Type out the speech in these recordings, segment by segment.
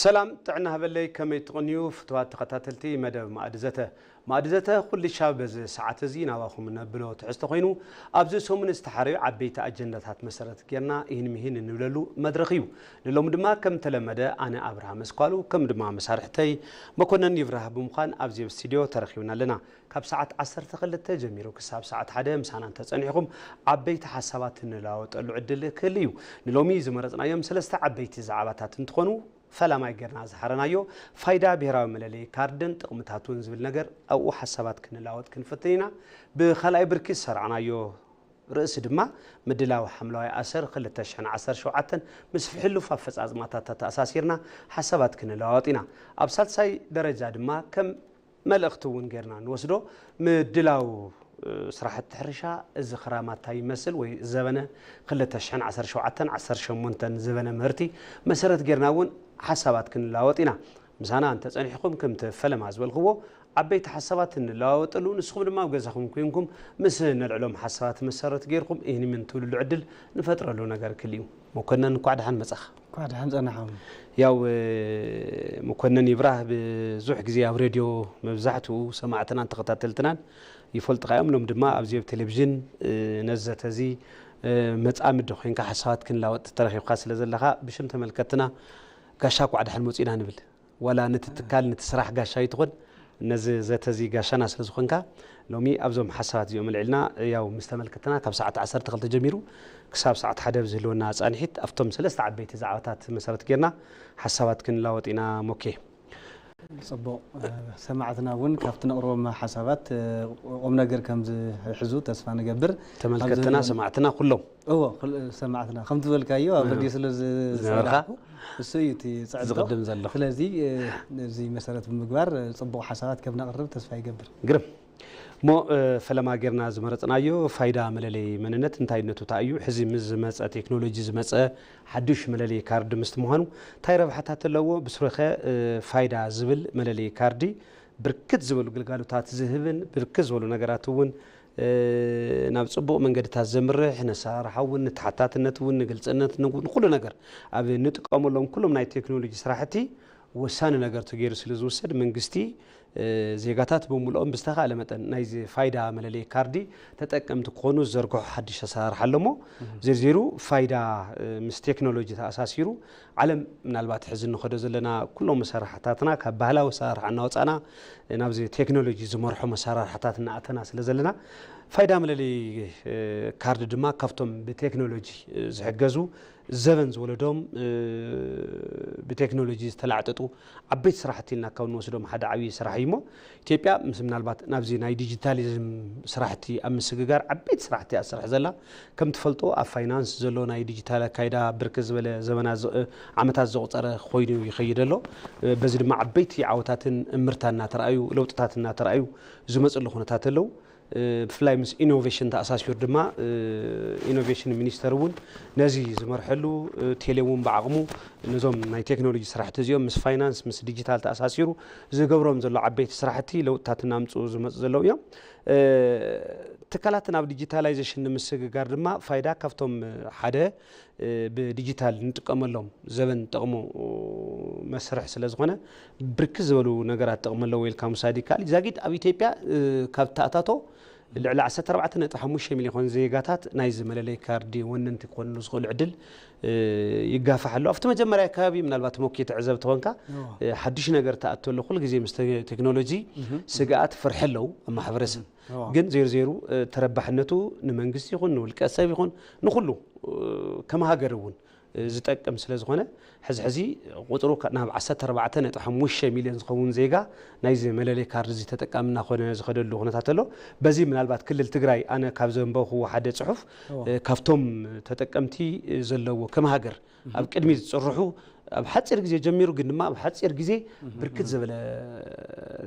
ሰላም ጥዕና ሃበለይ፣ ከመይ ትቕንዩ ፍትዋት ተኸታተልቲ መደብ ማእዲ ዘተ? ማእዲ ዘተ ኩሉ ሻብ በዚ ሰዓት እዚ ናባኹም ነብሎ ትሕዝቶ ኮይኑ፣ ኣብዚ ሰሙን ዝተሓረዩ ዓበይቲ ኣጀንዳታት መሰረት ጌርና ይህን ምሂን እንብለሉ መድረኽ እዩ። ንሎሚ ድማ ከም ተለመደ ኣነ ኣብርሃም መስኳሉ ከም ድማ መሳርሕተይ መኮነን ይብራህ ብምዃን ኣብዚ ኣብ ስቱዲዮ ተረኺብና ኣለና። ካብ ሰዓት ዓሰርተ ክልተ ጀሚሩ ክሳብ ሰዓት ሓደ ምሳና እንተጸኒሕኩም ዓበይቲ ሓሳባት እንለዋወጠሉ ዕድል ክህሉ እዩ። ንሎሚ ዝመረጽናዮም ሰለስተ ዓበይቲ ዛዕባታት እንትኾኑ፣ ፈላማይ ጌርና ዝሓረናዮ ፋይዳ ብሄራዊ መለለዪ ካርድን ጥቕምታቱን ዝብል ነገር ኣብኡ ሓሳባት ክንለዋወጥ ክንፍትን ኢና። ብኻልኣይ ብርኪ ዝሰርዓናዮ ርእሲ ድማ ምድላው ሓምለዋይ ኣሰር ክልተ ሽሕን ዓሰርተ ሸውዓተን ምስ ሕሉፍ ኣፈጻጽማታት ተኣሳሲርና ሓሳባት ክንለዋወጥ ኢና። ኣብ ሳልሳይ ደረጃ ድማ ከም መልእኽቲ እውን ጌርና ንወስዶ ምድላው፣ እ፣ ስራሕቲ ሕርሻ እዚ ክራማት እንታይ ይመስል ወይ ዘበነ ክልተ ሽሕን ዓሰርተ ሸውዓተን ዓሰርተ ሸሞንተን ዘበነ ምህርቲ መሰረት ጌርና እውን ሓሳባት ክንለዋወጥ ኢና። ምሳና እንተጸኒሕኩም ከምቲ ፈለማ ዝበልክዎ ዓበይቲ ሓሳባት እንለዋወጠሉ፣ ንስኹም ድማ ኣብ ገዛኹም ኮይንኩም ምስ ነልዕሎም ሓሳባት መሰረት ጌርኩም ይህን ምን ትብልሉ ዕድል ንፈጥረሉ ነገር ክልዩ። መኮነን እንኳዕ ደሓን መጻኻ። እንኳዕ ደሓን ጸናሕኩም። ያው፣ እ፣ መኮነን ይብራህ ብዙሕ ግዜ ኣብ ሬድዮ መብዛሕትኡ ሰማዕትናን ተኸታተልትናን ይፈልጥኻ እዮም። ሎም ድማ ኣብዚ ኣብ ቴሌቪዥን፣ እ፣ ነዚ ዘተ እዚ፣ እ፣ መጻምዲ ኮይንካ ሓሳባት ክንላወጥ ተረኺብካ ስለ ዘለኻ ብሽም ተመልከትና ጋሻ እንኳዕ ደሓን መጺና ንብል። ዋላ ነቲ ትካል ነቲ ስራሕ ጋሻ ይትኾን ነዚ ዘተ እዚ ጋሻና ስለ ዝኾንካ ሎሚ ኣብዞም ሓሳባት እዚኦም ኣልዒልና ያው ምስ ተመልከትና ካብ ሰዓት ዓሰርተ ክልተ ጀሚሩ ክሳብ ሰዓት ሓደ ኣብ ዝህልወና ጻንሒት ኣብቶም ሰለስተ ዓበይቲ ዛዕባታት መሰረት ጌርና ሓሳባት ክንላወጥ ኢና። ሞኬ። ጽቡቕ፣ እ፣ ሰማዕትና እውን ካብቲ ነቕርቦም ሓሳባት፣ እ፣ ቁም ነገር ከም ዝሕዙ ተስፋ ንገብር። ተመልከትና፣ ኣብዚ ሰማዕትና ኩሎም። እዎ፣ ኩል-፣ ሰማዕትና ከም ትበልካዮ ኣብ እ። ሬድዮ ስለ ዝ-፣ ዝነበርካ? ዝጸናሕኩ፣ እሱ እዩ እቲ ጽዕዶ። ዝቕድም ዘሎ። ስለዚ፣ እ፣ እዚ መሰረት ብምግባር፣ እ፣ ጽቡቕ ሓሳባት ከም ነቕርብ ተስፋ ይገብር። ግርም። እሞ፣ እ፣ ፈለማ ጌርና ዝመረጽናዮ ፋይዳ መለለይ መንነት እንታይነቱ እንታይ እዩ? ሕዚ ምስ ዝመጸ ቴክኖሎጂ ዝመጸ ሓዱሽ መለለይ ካርድ ምስቲ ምዃኑ እንታይ ረብሓታት ኣለዎ? ብስሩኸ፣ እ፣ ፋይዳ ዝብል መለለይ ካርዲ ብርክት ዝበሉ ግልጋሎታት ዝህብን ብርክት ዝበሉ ነገራት እውን፣ እ፣ ናብ ጽቡቕ መንገድታት ዘምርሕ፣ ነሰራርሓ እውን፣ ንተሓታትነት እውን፣ ንግልጽነት፣ ንጉ-፣ ንኩሉ ነገር ኣብ ንጥቀመሎም ኩሎም ናይ ቴክኖሎጂ ስራሕቲ ወሳኒ ነገር ተገይሩ ስለ ዝውሰድ፣ መንግስቲ፣ እ፣ ዜጋታት ብምልኦም ብዝተኻእለ መጠን ናይዚ ፋይዳ መለለይ ካርዲ ተጠቀምቲ ክኾኑ ዝዘርግሖ ሓድሽ ኣሰራርሓ ኣሎ እሞ፣ እህ። ዝርዚሩ ፋይዳ፣ እ፣ ምስ ቴክኖሎጂ ተኣሳሲሩ፣ ዓለም ምናልባት ሕዚ እንኸዶ ዘለና ኩሎም መሳርሕታትና ካብ ባህላዊ ኣሰራርሓ እናወጻና፣ እ፣ ናብዚ ቴክኖሎጂ ዝመርሖ መሳርሕታት እናኣተና ስለ ዘለና፣ ፋይዳ መለለይ፣ እ፣ ካርድ ድማ ካብቶም ብቴክኖሎጂ፣ እ፣ ዝሕገዙ ዘበን ዝወለዶም፣ እ፣ ብቴክኖሎጂ ዝተላዕጠጡ ዓበይቲ ስራሕቲ ኢልና ካብ እንወስዶም ሓደ ዓብዪ ስራሕ እዩ እሞ፣ ኢትዮጵያ ምስ ምናልባት ናብዚ ናይ ዲጂታሊዝም ስራሕቲ ኣብ ምስግጋር ዓበይቲ ስራሕቲ እያ ትሰርሕ ዘላ። ከም ትፈልጦ ኣብ ፋይናንስ ዘሎ ናይ ዲጂታል ኣካይዳ ብርክት ዝበለ ዘበናት ዘ-፣ ዓመታት ዘቑጸረ ኮይኑ ይኸይድ ኣሎ። እ፣ በዚ ድማ ዓበይቲ ዓወታትን እምርታ እናተረኣዩ፣ ለውጥታት እናተረኣዩ ዝመፅሉ ኩነታት ኣለዉ። እ፣ ብፍላይ ምስ ኢኖቬሽን ተኣሳሲሩ ድማ፣ እ፣ ኢኖቬሽን ሚኒስተር እውን ነዚ ዝመርሐሉ፣ እ፣ ቴሌ እውን ብዓቕሙ ነዞም ናይ ቴክኖሎጂ ስራሕቲ እዚኦም ምስ ፋይናንስ፣ ምስ ዲጂታል ተኣሳሲሩ ዝገብሮም ዘሎ ዓበይቲ ስራሕቲ ለውጥታት እናምፅኡ ዝመፁ ዘለዉ እዮም። እ፣ ትካላት ናብ ዲጂታላይዜሽን ንምስግጋር ድማ ፋይዳ ካብቶም ሓደ፣ እ፣ ብዲጂታል ንጥቀመሎም ዘበን ጠቕሙ መስርሕ ስለ ዝኾነ ብርክት ዝበሉ ነገራት ጥቕሚ ኣለዎ ኢልካ ምውሳድ ይከኣል። ዛጊድ ኣብ ኢትዮጵያ፣ እ፣ ካብ ተኣታቶ ልዕሊ ዓሰርተ ኣርባዕተ ነጥቢ ሓሙሽተ ሚልዮን ዜጋታት ናይዚ መለለይ ካርዲ ወነንቲ ክኾንሉ ዝኽእሉ ዕድል፣ እ፣ ይጋፋሕ ኣሎ። ኣብቲ መጀመርያ ከባቢ ምናልባት ሞኪ ትዕዘብ ተኾንካ፣ እዎ። እ፣ ሓድሽ ነገር ተኣቱ ኣሎ። ኩሉ ግዜ ምስ ተ-፣ ቴክኖሎጂ እህ። ስግኣት ፍርሒ ኣለዉ ኣብ ማሕበረሰብ። እዎ። ግን ዜሩ ዜሩ፣ እ፣ ተረባሕነቱ ንመንግስቲ ይኹን ንውልቀ ሰብ ይኹን ንኹሉ፣ እ፣ ከም ሃገር እውን፣ እ፣ ዝጠቅም ስለ ዝኾነ ሕዚ ሕዚ ቁፅሩ ከ-፣ ናብ ዓሰርተ ኣርባዕተ ነጥቢ ሓሙሽተ ሚልዮን ዝኸውን ዜጋ ናይዚ መለለይ ካርድ እዚ ተጠቃሚ እናኾነ ዝኸደሉ ኩነታት ኣሎ። በዚ ምናልባት ክልል ትግራይ ኣነ ካብ ዘንበብክዎ ሓደ ፅሑፍ፣ እዎ። እ፣ ካብቶም ተጠቀምቲ ዘለዎ ከም ሃገር እህ። ኣብ ቅድሚት ዝፅርሑ ኣብ ሓፂር ግዜ ጀሚሩ ግን ድማ ኣብ ሓፂር ግዜ እህ። ብርክት ዝበለ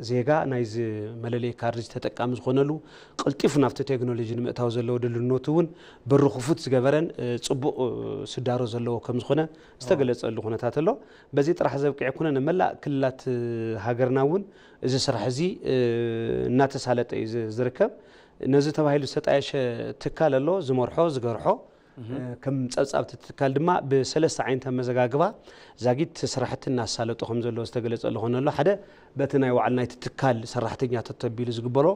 ዜጋ ናይዚ መለለይ ካርድ ተጠቃሚ ዝኾነሉ፣ ቀልጢፉ ናብቲ ቴክኖሎጂ ንምእታው ዘለዎ ድልነቱ እውን በሩ ክፉት ዝገበረን፣ እ፣ ፅቡቕ፣ እ፣ ስዳሮ ዘለዎ ከም ዝኾነ ዝተገለጸሉ ኩነታት ኣሎ። በዚ ጥራሕ ዘብቅዕ ኣይኮነን፣ መላእ ክልላት፣ እ፣ ሃገርና እውን እዚ ስራሕ እዚ፣ እ፣ እናተሳለጠ እዩ ዝ-፣ ዝርከብ። ነዚ ተባሂሉ ዝተጣየሸ ትካል ኣሎ፣ ዝመርሖ፣ ዝገርሖ፣ ከም ጸብጻብ እቲ ትካል ድማ ብሰለስተ ዓይነት ኣመዘጋግባ ዛጊት ስራሕቲ እናሳለጡ ከም ዘለዎ ዝተገለጸሉ ኮይኑ ኣሎ። ሓደ በቲ ናይ ባዕሉ ናይቲ ትካል ሰራሕተኛታት ተቢሉ ዝግበሮ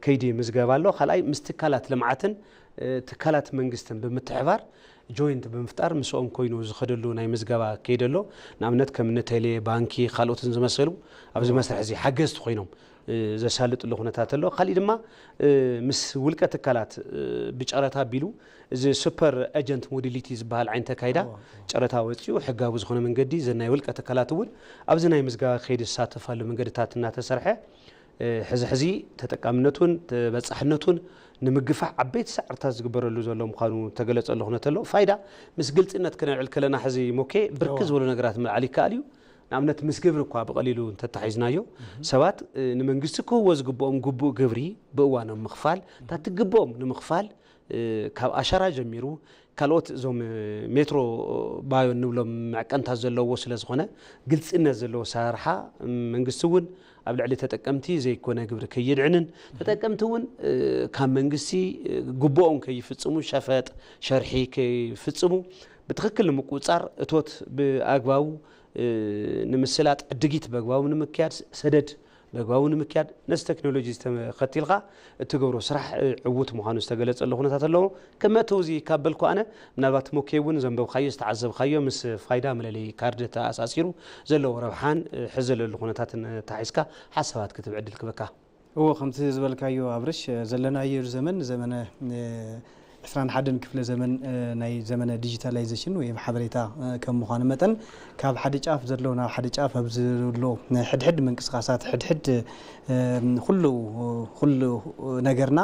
ከይዲ ምዝገባ ኣሎ። ካልኣይ ምስ ትካላት ልምዓትን ትካላት መንግስትን ብምትሕባር ጆይንት ብምፍጣር ምስኦም ኮይኑ ዝኸደሉ ናይ ምዝገባ ከይዲ ኣሎ። ንኣብነት ከም ንቴሌ፣ ባንኪ፣ ካልኦትን ዝመሰሉ ኣብዚ መስርሕ እዚ ሓገዝቲ ኮይኖም ዘሳልጥሉ ኩነታት ኣሎ። ካሊእ ድማ ምስ ውልቀ ትካላት ብጨረታ ኣቢሉ እዚ ሱፐር ኤጀንት ሞዲሊቲ ዝበሃል ዓይነት ኣካይዳ ጨረታ ወፂኡ ሕጋዊ ዝኾነ መንገዲ ዘናይ ውልቀ ትካላት እውን ኣብዚ ናይ ምዝገባ ከይዲ ዝሳተፋሉ መንገድታት እናተሰርሐ ሕዚ ሕዚ ተጠቃምነቱን ተበፃሕነቱን ንምግፋሕ ዓበይቲ ፃዕርታት ዝግበረሉ ዘሎ ምዃኑ ተገለፀሉ ኩነተሎ። ፋይዳ ምስ ግልፅነት ክነልዕል ከለና ሕዚ ሞኬ ብርክ ዝበሉ ነገራት ምልዓል ይከኣል እዩ። ንኣብነት ምስ ግብሪ እኳ ብቐሊሉ እንተተሓይዝናዮ ሰባት ንመንግስቲ ክህቦ ዝግብኦም ግቡእ ግብሪ ብእዋኖም ምኽፋል፣ እታ ትግብኦም ንምኽፋል ካብ ኣሻራ ጀሚሩ ካልኦት እዞም ሜትሮ ባዮ እንብሎም መዕቀንታት ዘለዎ ስለ ዝኾነ ግልፅነት ዘለዎ ኣሰራርሓ መንግስቲ እውን ኣብ ልዕሊ ተጠቀምቲ ዘይኮነ ግብሪ ከየድዕንን ተጠቀምቲ እውን ካብ መንግስቲ ግቡኦም ከይፍፅሙ ሸፈጥ ሸርሒ ከይፍፅሙ ብትኽክል ንምቁፅፃር እቶት ብኣግባቡ ንምስላጥ ዕድጊት በግባቡ ንምክያድ ሰደድ በግባቡ ንምክያድ ነዚ ቴክኖሎጂ ዝተኸቲልካ እትገብሮ ስራሕ ዕዉት ምዃኑ ዝተገለጸሉ ኩነታት ኣለዎ። ከም መእተዊ እዚ ካብ በልኩ ኣነ ምናልባት ሞኬ እውን ዘንበብካዮ ዝተዓዘብካዮ ምስ ፋይዳ መለለይ ካርድ ተኣሳሲሩ ዘለዎ ረብሓን ሕዚ ዘለሉ ኩነታትን ተሓይዝካ ሓሳባት ክትብ ዕድል ክበካ። እዎ ከምቲ ዝበልካዮ ኣብርሽ ዘለናዮ ዘመን ዘመነ ዕስራን ሓደን ክፍለ ዘመን ናይ ዘመነ ዲጂታላይዜሽን ወይ ሓበሬታ ከም ምዃኑ መጠን ካብ ሓደ ጫፍ ዘሎ ናብ ሓደ ጫፍ ኣብ ዝብሎ ሕድሕድ ምንቅስቃሳት ሕድሕድ ኩሉ ኩሉ ነገርና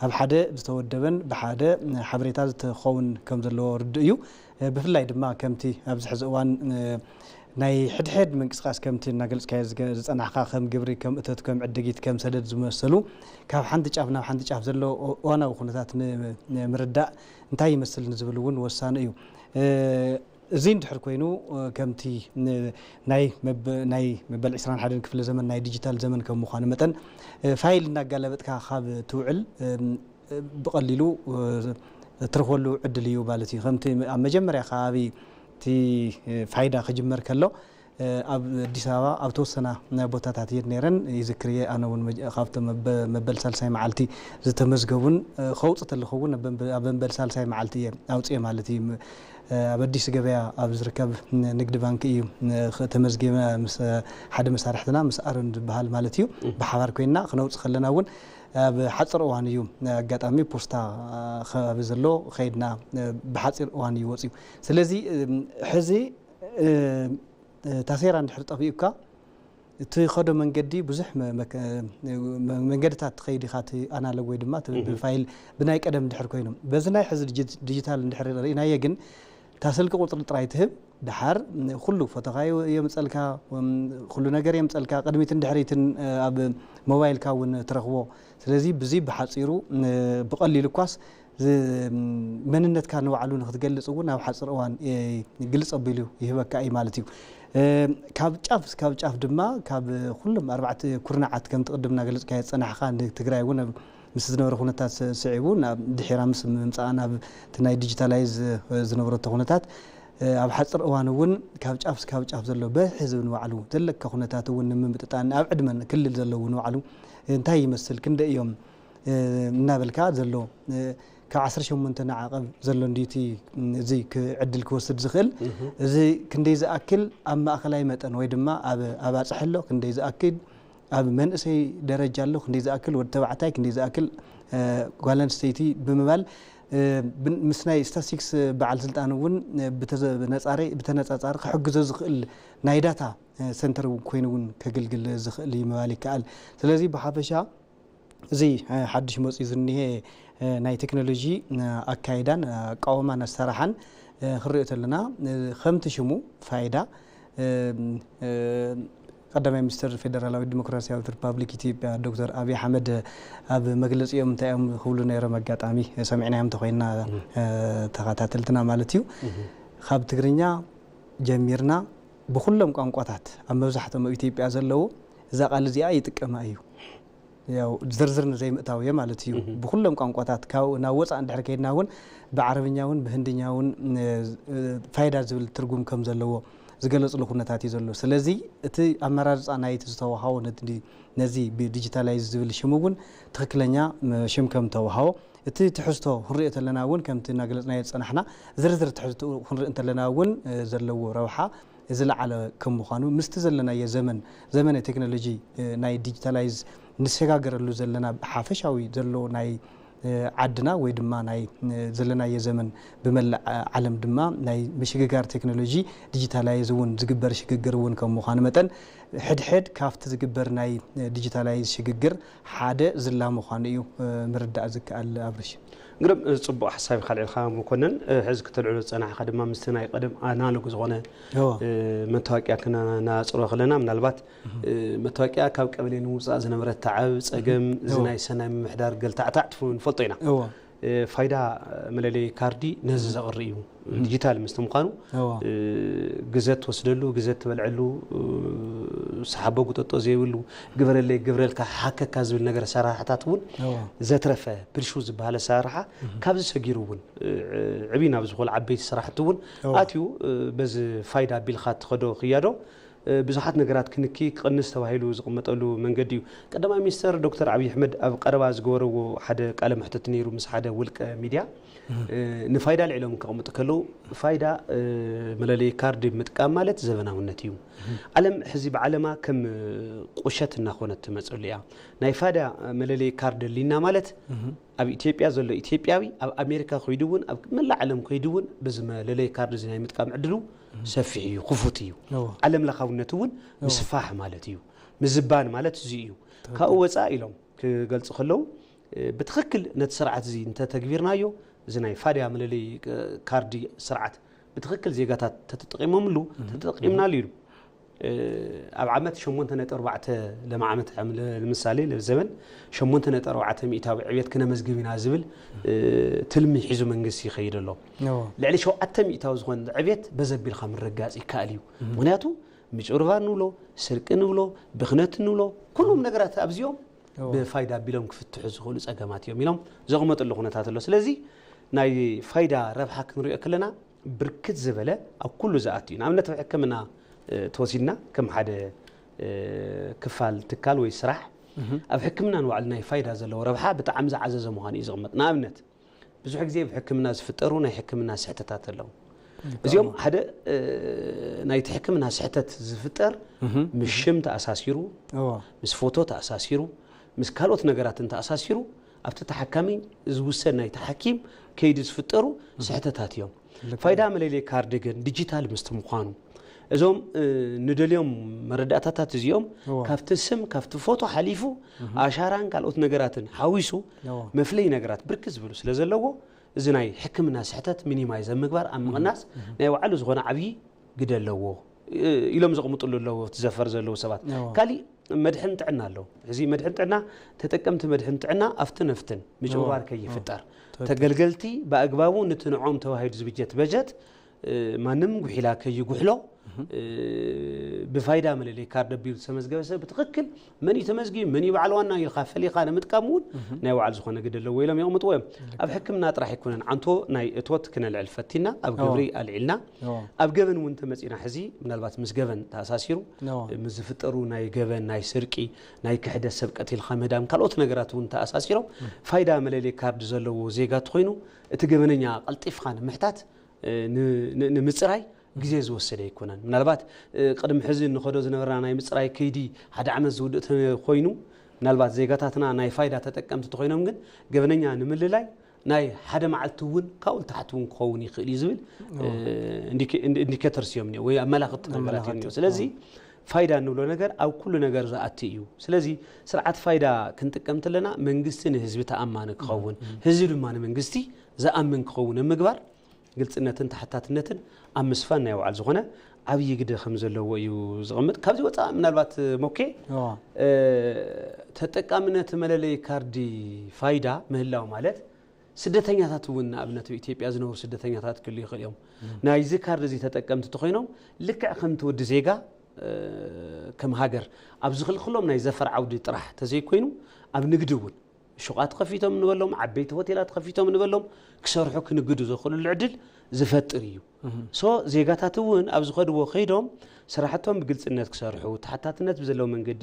ኣብ ሓደ ዝተወደበን ብሓደ ሓበሬታ ዝተኸውን ከም ዘለዎ ርዱእ እዩ። ብፍላይ ድማ ከምቲ ኣብዚ ሕዚ እዋን ናይ ሕድሕድ ምንቅስቃስ ከምቲ እናገልፅካዮ ዝፀናሕካ ከም ግብሪ ከም እቶት ከም ዕድጊት ከም ሰደድ ዝመሰሉ ካብ ሓንቲ ጫፍ ናብ ሓንቲ ጫፍ ዘሎ እዋናዊ ኩነታት ንምርዳእ እንታይ ይመስል ንዝብል እውን ወሳኒ እዩ። እዚ እንድሕር ኮይኑ ከምቲ ናይ መበል ዕስራን ሓደን ክፍለ ዘመን ናይ ዲጂታል ዘመን ከም ምዃኑ መጠን ፋይል እናጋለበጥካ ካብ ትውዕል ብቐሊሉ ትረኽበሉ ዕድል እዩ ማለት እዩ። ከምቲ ኣብ መጀመርያ ከባቢ እቲ ፋይዳ ክጅመር ከሎ ኣብ ኣዲስ ኣበባ ኣብ ተወሰና ቦታታት እየን ነይረን ይዝክር እየ። ኣነ እውን ካብቶም መበል ሳልሳይ መዓልቲ ዝተመዝገቡን ከውፅ ተለኹ እውን ኣብ መበል ሳልሳይ መዓልቲ እየ ኣውፅኤ ማለት እዩ። ኣብ ኣዲስ ገበያ ኣብ ዝርከብ ንግዲ ባንክ እዩ ተመዝጊበ ምስ ሓደ መሳርሕትና ምስ ኣሮን ዝበሃል ማለት እዩ ብሓባር ኮይና ክነውፅ ከለና እውን ኣብ ሓፅር እዋን እዩ ኣጋጣሚ ፖስታ ከባቢ ዘሎ ከይድና ብሓፂር እዋን እዩ ወፅዩ። ስለዚ ሕዚ ታሴራ እንድሕር ጠፊኡካ እቲ ከዶ መንገዲ ብዙሕ መንገድታት ትኸይድ ኢኻ እቲ ኣናሎግ ወይ ድማ ብፋይል ብናይ ቀደም እንድሕር ኮይኑ በዚ ናይ ሕዚ ዲጂታል እንድሕር ርኢናዮ ግን እታ ስልኪ ቁፅሪ ጥራይ ትህብ ደሓር ኩሉ ፎቶኻ የምፀልካ ኩሉ ነገር የምፀልካ ቅድሚትን ድሕሪትን ኣብ ሞባይልካ እውን ትረኽቦ። ስለዚ ብዚ ብሓፂሩ ብቐሊሉ እኳስ መንነትካ ንባዕሉ ንክትገልፅ እውን ኣብ ሓፅር እዋን ግልፅ ኣቢሉ ይህበካ እዩ ማለት እዩ። ካብ ጫፍ እስካብ ጫፍ ድማ ካብ ኩሎም ኣርባዕተ ኩርናዓት ከምቲ ቅድም እናገለፅካዮ ዝፀናሕካ ንትግራይ እውን ምስ ዝነበረ ኩነታት ስዒቡ ድሒራ ምስ ምምፃኣ ናብ እቲ ናይ ዲጂታላይዝ ዝነበረቶ ኩነታት ኣብ ሓፅር እዋን እውን ካብ ጫፍ እስካብ ጫፍ ዘሎ በዝሒ ህዝቢ ንባዕሉ ዘለካ ኩነታት እውን ንምምጥጣን ኣብ ዕድመን ክልል ዘለዉ ንባዕሉ እንታይ ይመስል ክንደይ እዮም እናበልካ ዘሎ ካብ ዓሰርተ ሸሞንተ ንዓቐብ ዘሎ እንድዩ እቲ እዚ ዕድል ክወስድ ዝኽእል እዚ ክንደይ ዝኣክል ኣብ ማእኸላይ መጠን ወይ ድማ ኣብ ኣባፅሒ ኣሎ ክንደይ ዝኣክል ኣብ መንእሰይ ደረጃ ኣሎ ክንደይ ዝኣክል ወዲ ተባዕታይ ክንደይ ዝኣክል ጓል ኣንስተይቲ ብምባል ምስ ናይ ስታስቲክስ በዓል ስልጣን እውን ብተነፃፃሪ ክሕግዞ ዝኽእል ናይ ዳታ ሰንተር ኮይኑ እውን ከግልግል ዝኽእል እዩ ምባል ይከኣል። ስለዚ ብሓፈሻ እዚ ሓድሽ መፂኡ ዝኒሀ ናይ ቴክኖሎጂ ኣካይዳን ኣቃወማን ኣሰራሓን ክንሪኦ ተለና ከምቲ ሽሙ ፋይዳ ቀዳማይ ሚኒስትር ፌደራላዊት ዲሞክራሲያዊት ሪፓብሊክ ኢትዮጵያ ዶክተር ኣብይ ኣሕመድ ኣብ መግለፂኦም እንታይ እዮም ክብሉ ነይሮም ኣጋጣሚ ሰሚዕናዮም እንተኮይንና ተኸታተልትና ማለት እዩ ካብ ትግርኛ ጀሚርና ብኩሎም ቋንቋታት ኣብ መብዛሕትኦም ኣብ ኢትዮጵያ ዘለዉ እዛ ቃል እዚኣ ይጥቀማ እዩ ያው ዝርዝር ንዘይምእታው እየ ማለት እዩ። ብኩሎም ቋንቋታት ካብ ናብ ወፃእ እንድሕር ከይድና እውን ብዓረብኛ እውን ብህንድኛ እውን ፋይዳ ዝብል ትርጉም ከም ዘለዎ ዝገለፅሉ ኩነታት እዩ ዘሎ። ስለዚ እቲ ኣመራርፃ ናይቲ ዝተዋሃቦ ነዚ ብዲጂታላይዝ ዝብል ሽሙ እውን ትኽክለኛ ሽም ከም ተዋሃቦ፣ እቲ ትሕዝቶ ክንሪኦ ተለና እውን ከምቲ እናገለፅናዮ ዝፀናሕና ዝርዝር ትሕዝቶ ክንርኢ እንተለና እውን ዘለዎ ረብሓ ዝለዓለ ከም ምዃኑ ምስቲ ዘለናዮ ዘመን ዘመነ ቴክኖሎጂ ናይ ዲጂታላይዝ ንሰጋገረሉ ዘለና ሓፈሻዊ ዘሎ ናይ ዓድና ወይ ድማ ናይ ዘለናዮ ዘመን ብመላእ ዓለም ድማ ናይ ምሽግጋር ቴክኖሎጂ ዲጂታላይዝ እውን ዝግበር ሽግግር እውን ከም ምዃኑ መጠን ሕድሕድ ካብቲ ዝግበር ናይ ዲጂታላይዝ ሽግግር ሓደ ዝላ ምዃኑ እዩ ምርዳእ ዝከኣል። ኣብርሽ ግርም ጽቡቕ ሓሳብ ኢኻ ኣልዒልካ መኮነን። ሕዚ ክተልዕሎ ዝጸናሕካ ድማ ምስቲ ናይ ቀደም ኣናሎግ ዝኾነ መታወቂያ ክነናጽሮ ከለና ምናልባት መታወቂያ ካብ ቀበሌ ንምውጻእ ዝነበረ ተዓብ ጸገም እዚ ናይ ሰናይ ምምሕዳር ገልታዕታዕ ትፍ ንፈልጦ ኢና። ፋይዳ መለለይ ካርዲ ነዚ ዘቕሪ እዩ። ዲጂታል ምስቲ ምዃኑ ግዘ ትወስደሉ፣ ግዘ ትበልዐሉ፣ ሰሓቦ ጉጠጦ ዘይብሉ፣ ግበረለይ ግብረልካ ሓከካ ዝብል ነገር ኣሰራርሓታት እውን ዘትረፈ ብልሹ ዝበሃል ኣሰራርሓ ካብዚ ሰጊሩ እውን ዕብይ ናብ ዝኾኑ ዓበይቲ ስራሕቲ እውን ኣትዩ በዚ ፋይዳ ኣቢልካ ትኸዶ ክያዶ ብዙሓት ነገራት ክንኪ ክቕንስ ተባሂሉ ዝቕመጠሉ መንገዲ እዩ። ቀዳማይ ሚኒስተር ዶክተር ኣብይ ኣሕመድ ኣብ ቀረባ ዝገበረዎ ሓደ ቃለ መሕትት ነይሩ ምስ ሓደ ውልቀ ሚድያ ንፋይዳ ልዒሎም ከቕምጡ ከለዉ ፋይዳ መለለይ ካርድ ምጥቃም ማለት ዘበናውነት እዩ። ዓለም ሕዚ ብዓለማ ከም ቁሸት እናኾነት ትመፀሉ እያ። ናይ ፋይዳ መለለይ ካርድ ኣሊና ማለት ኣብ ኢትዮጵያ ዘሎ ኢትዮጵያዊ ኣብ ኣሜሪካ ከይዱ እውን ኣብ መላእ ዓለም ከይዱ እውን በዚ መለለይ ካርድ እዚ ናይ ምጥቃም ዕድሉ ሰፊሕ እዩ፣ ክፉት እዩ። ዓለም ለኻውነት እውን ምስፋሕ ማለት እዩ። ምዝባን ማለት እዚ እዩ። ካብኡ ወፃእ ኢሎም ክገልፁ ከለዉ ብትኽክል ነቲ ስርዓት እዚ እንተተግቢርናዮ እዚ ናይ ፋድያ መለለይ ካርዲ ስርዓት ብትኽክል ዜጋታት ተተጠቂሞምሉ ተጠቂምናሉ ኢሉ ኣብ ዓመት ሸሞንተ ነጥቢ ኣርባዕተ ለማ ዓመት ንምሳሌ ለዘበን ሸሞንተ ነጥቢ ኣርባዕተ ሚእታዊ ዕብየት ክነመዝግብ ኢና ዝብል ትልሚ ሒዙ መንግስቲ ይኸይድ ኣሎ። ልዕሊ ሸውዓተ ሚእታዊ ዝኾነ ዕብየት በዘቢልካ ምርጋፅ ይከኣል እዩ። ምክንያቱ ምጭብርባር ንብሎ፣ ስርቂ ንብሎ፣ ብኽነት ንብሎ፣ ኩሎም ነገራት ኣብዚኦም ብፋይዳ ኣቢሎም ክፍትሑ ዝኽእሉ ፀገማት እዮም ኢሎም ዘቕመጥሉ ኩነታት ኣሎ። ስለዚ ናይ ፋይዳ ረብሓ ክንሪኦ ከለና ብርክት ዝበለ ኣብ ኩሉ ዝኣቱ እዩ። ንኣብነት ኣብ ሕክምና ተወሲድና ከም ሓደ ክፋል ትካል ወይ ስራሕ ኣብ ሕክምና ንባዕሉ ናይ ፋይዳ ዘለዎ ረብሓ ብጣዕሚ ዝዓዘዘ ምዃኑ እዩ ዝቕመጥ። ንኣብነት ብዙሕ ግዜ ኣብ ሕክምና ዝፍጠሩ ናይ ሕክምና ስሕተታት ኣለዉ። እዚኦም ሓደ ናይቲ ሕክምና ስሕተት ዝፍጠር ምስ ሽም ተኣሳሲሩ፣ ምስ ፎቶ ተኣሳሲሩ፣ ምስ ካልኦት ነገራትን ተኣሳሲሩ ኣብቲ ተሓካሚ ዝውሰድ ናይቲ ሓኪም ከይዲ ዝፍጠሩ ስሕተታት እዮም። ፋይዳ መለለይ ካርድ ግን ዲጂታል ምስቲ ምዃኑ እዞም ንደልዮም መረዳእታታት እዚኦም ካብቲ ስም ካብቲ ፎቶ ሓሊፉ ኣሻራን ካልኦት ነገራትን ሓዊሱ መፍለይ ነገራት ብርክት ዝብሉ ስለ ዘለዎ እዚ ናይ ሕክምና ስሕተት ሚኒማይዝ ኣብ ምግባር ኣብ ምቕናስ ናይ ባዕሉ ዝኾነ ዓብዪ ግደ ኣለዎ ኢሎም ዘቕምጥሉ ኣለዎ እቲ ዘፈር ዘለዉ ሰባት። ካሊእ መድሕን ጥዕና ኣሎ። እዚ መድሕን ጥዕና ተጠቀምቲ መድሕን ጥዕና ኣብትን ነፍትን ምጭውባር ከይፍጠር ተገልገልቲ ብኣግባቡ ንትንዖም ተባሂሉ ዝብጀት በጀት ማንም ጉሒላ ከይጉሕሎ ብፋይዳ መለለይ ካርድ ኣቢሉ ዝተመዝገበ ሰብ ብትኽክል መን እዩ ተመዝጊቡ መን እዩ በዓል ዋና ኢልካ ፈሊኻ ንምጥቃም እውን ናይ ባዕሉ ዝኾነ ግደ ኣለዎ ኢሎም የቕምጥዎ እዮም። ኣብ ሕክምና ጥራሕ ኣይኮነን ዓንቶ ናይ እቶት ክነልዕል ፈቲና ኣብ ግብሪ ኣልዒልና ኣብ ገበን እውን ተመፂና ሕዚ ምናልባት ምስ ገበን ተኣሳሲሩ ምስ ዝፍጠሩ ናይ ገበን ናይ ስርቂ ናይ ክሕደት ሰብ ቀቲልካ ምህዳም ካልኦት ነገራት እውን ተኣሳሲሮም ፋይዳ መለለይ ካርድ ዘለዎ ዜጋ ተኾይኑ እቲ ገበነኛ ቀልጢፍካ ንምሕታት ንምፅራይ ግዜ ዝወሰደ ኣይኮነን። ምናልባት ቅድሚ ሕዚ እንኸዶ ዝነበርና ናይ ምፅራይ ከይዲ ሓደ ዓመት ዝውድእ ተኮይኑ ምናልባት ዜጋታትና ናይ ፋይዳ ተጠቀምቲ ተኮይኖም ግን ገበነኛ ንምልላይ ናይ ሓደ መዓልቲ እውን ካብኡ ንታሕቲ እውን ክኸውን ይኽእል እዩ ዝብል ኢንዲኬተርስ እዮም እኒኦ ወይ ኣመላኽቲ ነገራት እዮም እኒኦ። ስለዚ ፋይዳ እንብሎ ነገር ኣብ ኩሉ ነገር ዝኣቲ እዩ። ስለዚ ስርዓት ፋይዳ ክንጥቀም እንተለና መንግስቲ ንህዝቢ ተኣማኒ ክኸውን ህዝቢ ድማ ንመንግስቲ ዝኣምን ክኸውን ኣብ ምግባር ግልፅነትን ተሓታትነትን ኣብ ምስፋን ናይ ባዕሉ ዝኾነ ዓብዪ ግደ ከም ዘለዎ እዩ ዝቕምጥ። ካብዚ ወፃእ ምናልባት ሞኬ ተጠቃምነት መለለይ ካርዲ ፋይዳ ምህላው ማለት ስደተኛታት እውን ንኣብነት ኣብ ኢትዮጵያ ዝነብሩ ስደተኛታት ክህሉ ይኽእል እዮም። ናይዚ ካርድ እዚ ተጠቀምቲ ተኮይኖም ልክዕ ከምቲ ወዲ ዜጋ ከም ሃገር ኣብ ዝኽልክሎም ናይ ዘፈር ዓውዲ ጥራሕ ተዘይኮይኑ ኣብ ንግዲ እውን ሹቓት ከፊቶም ንበሎም፣ ዓበይቲ ሆቴላት ከፊቶም ንበሎም፣ ክሰርሑ ክንግዱ ዘኽእሉሉ ዕድል ዝፈጥር እዩ። ሶ ዜጋታት እውን ኣብ ዝኸድዎ ከይዶም ስራሕቶም ብግልፅነት ክሰርሑ፣ ተሓታትነት ብዘለዎ መንገዲ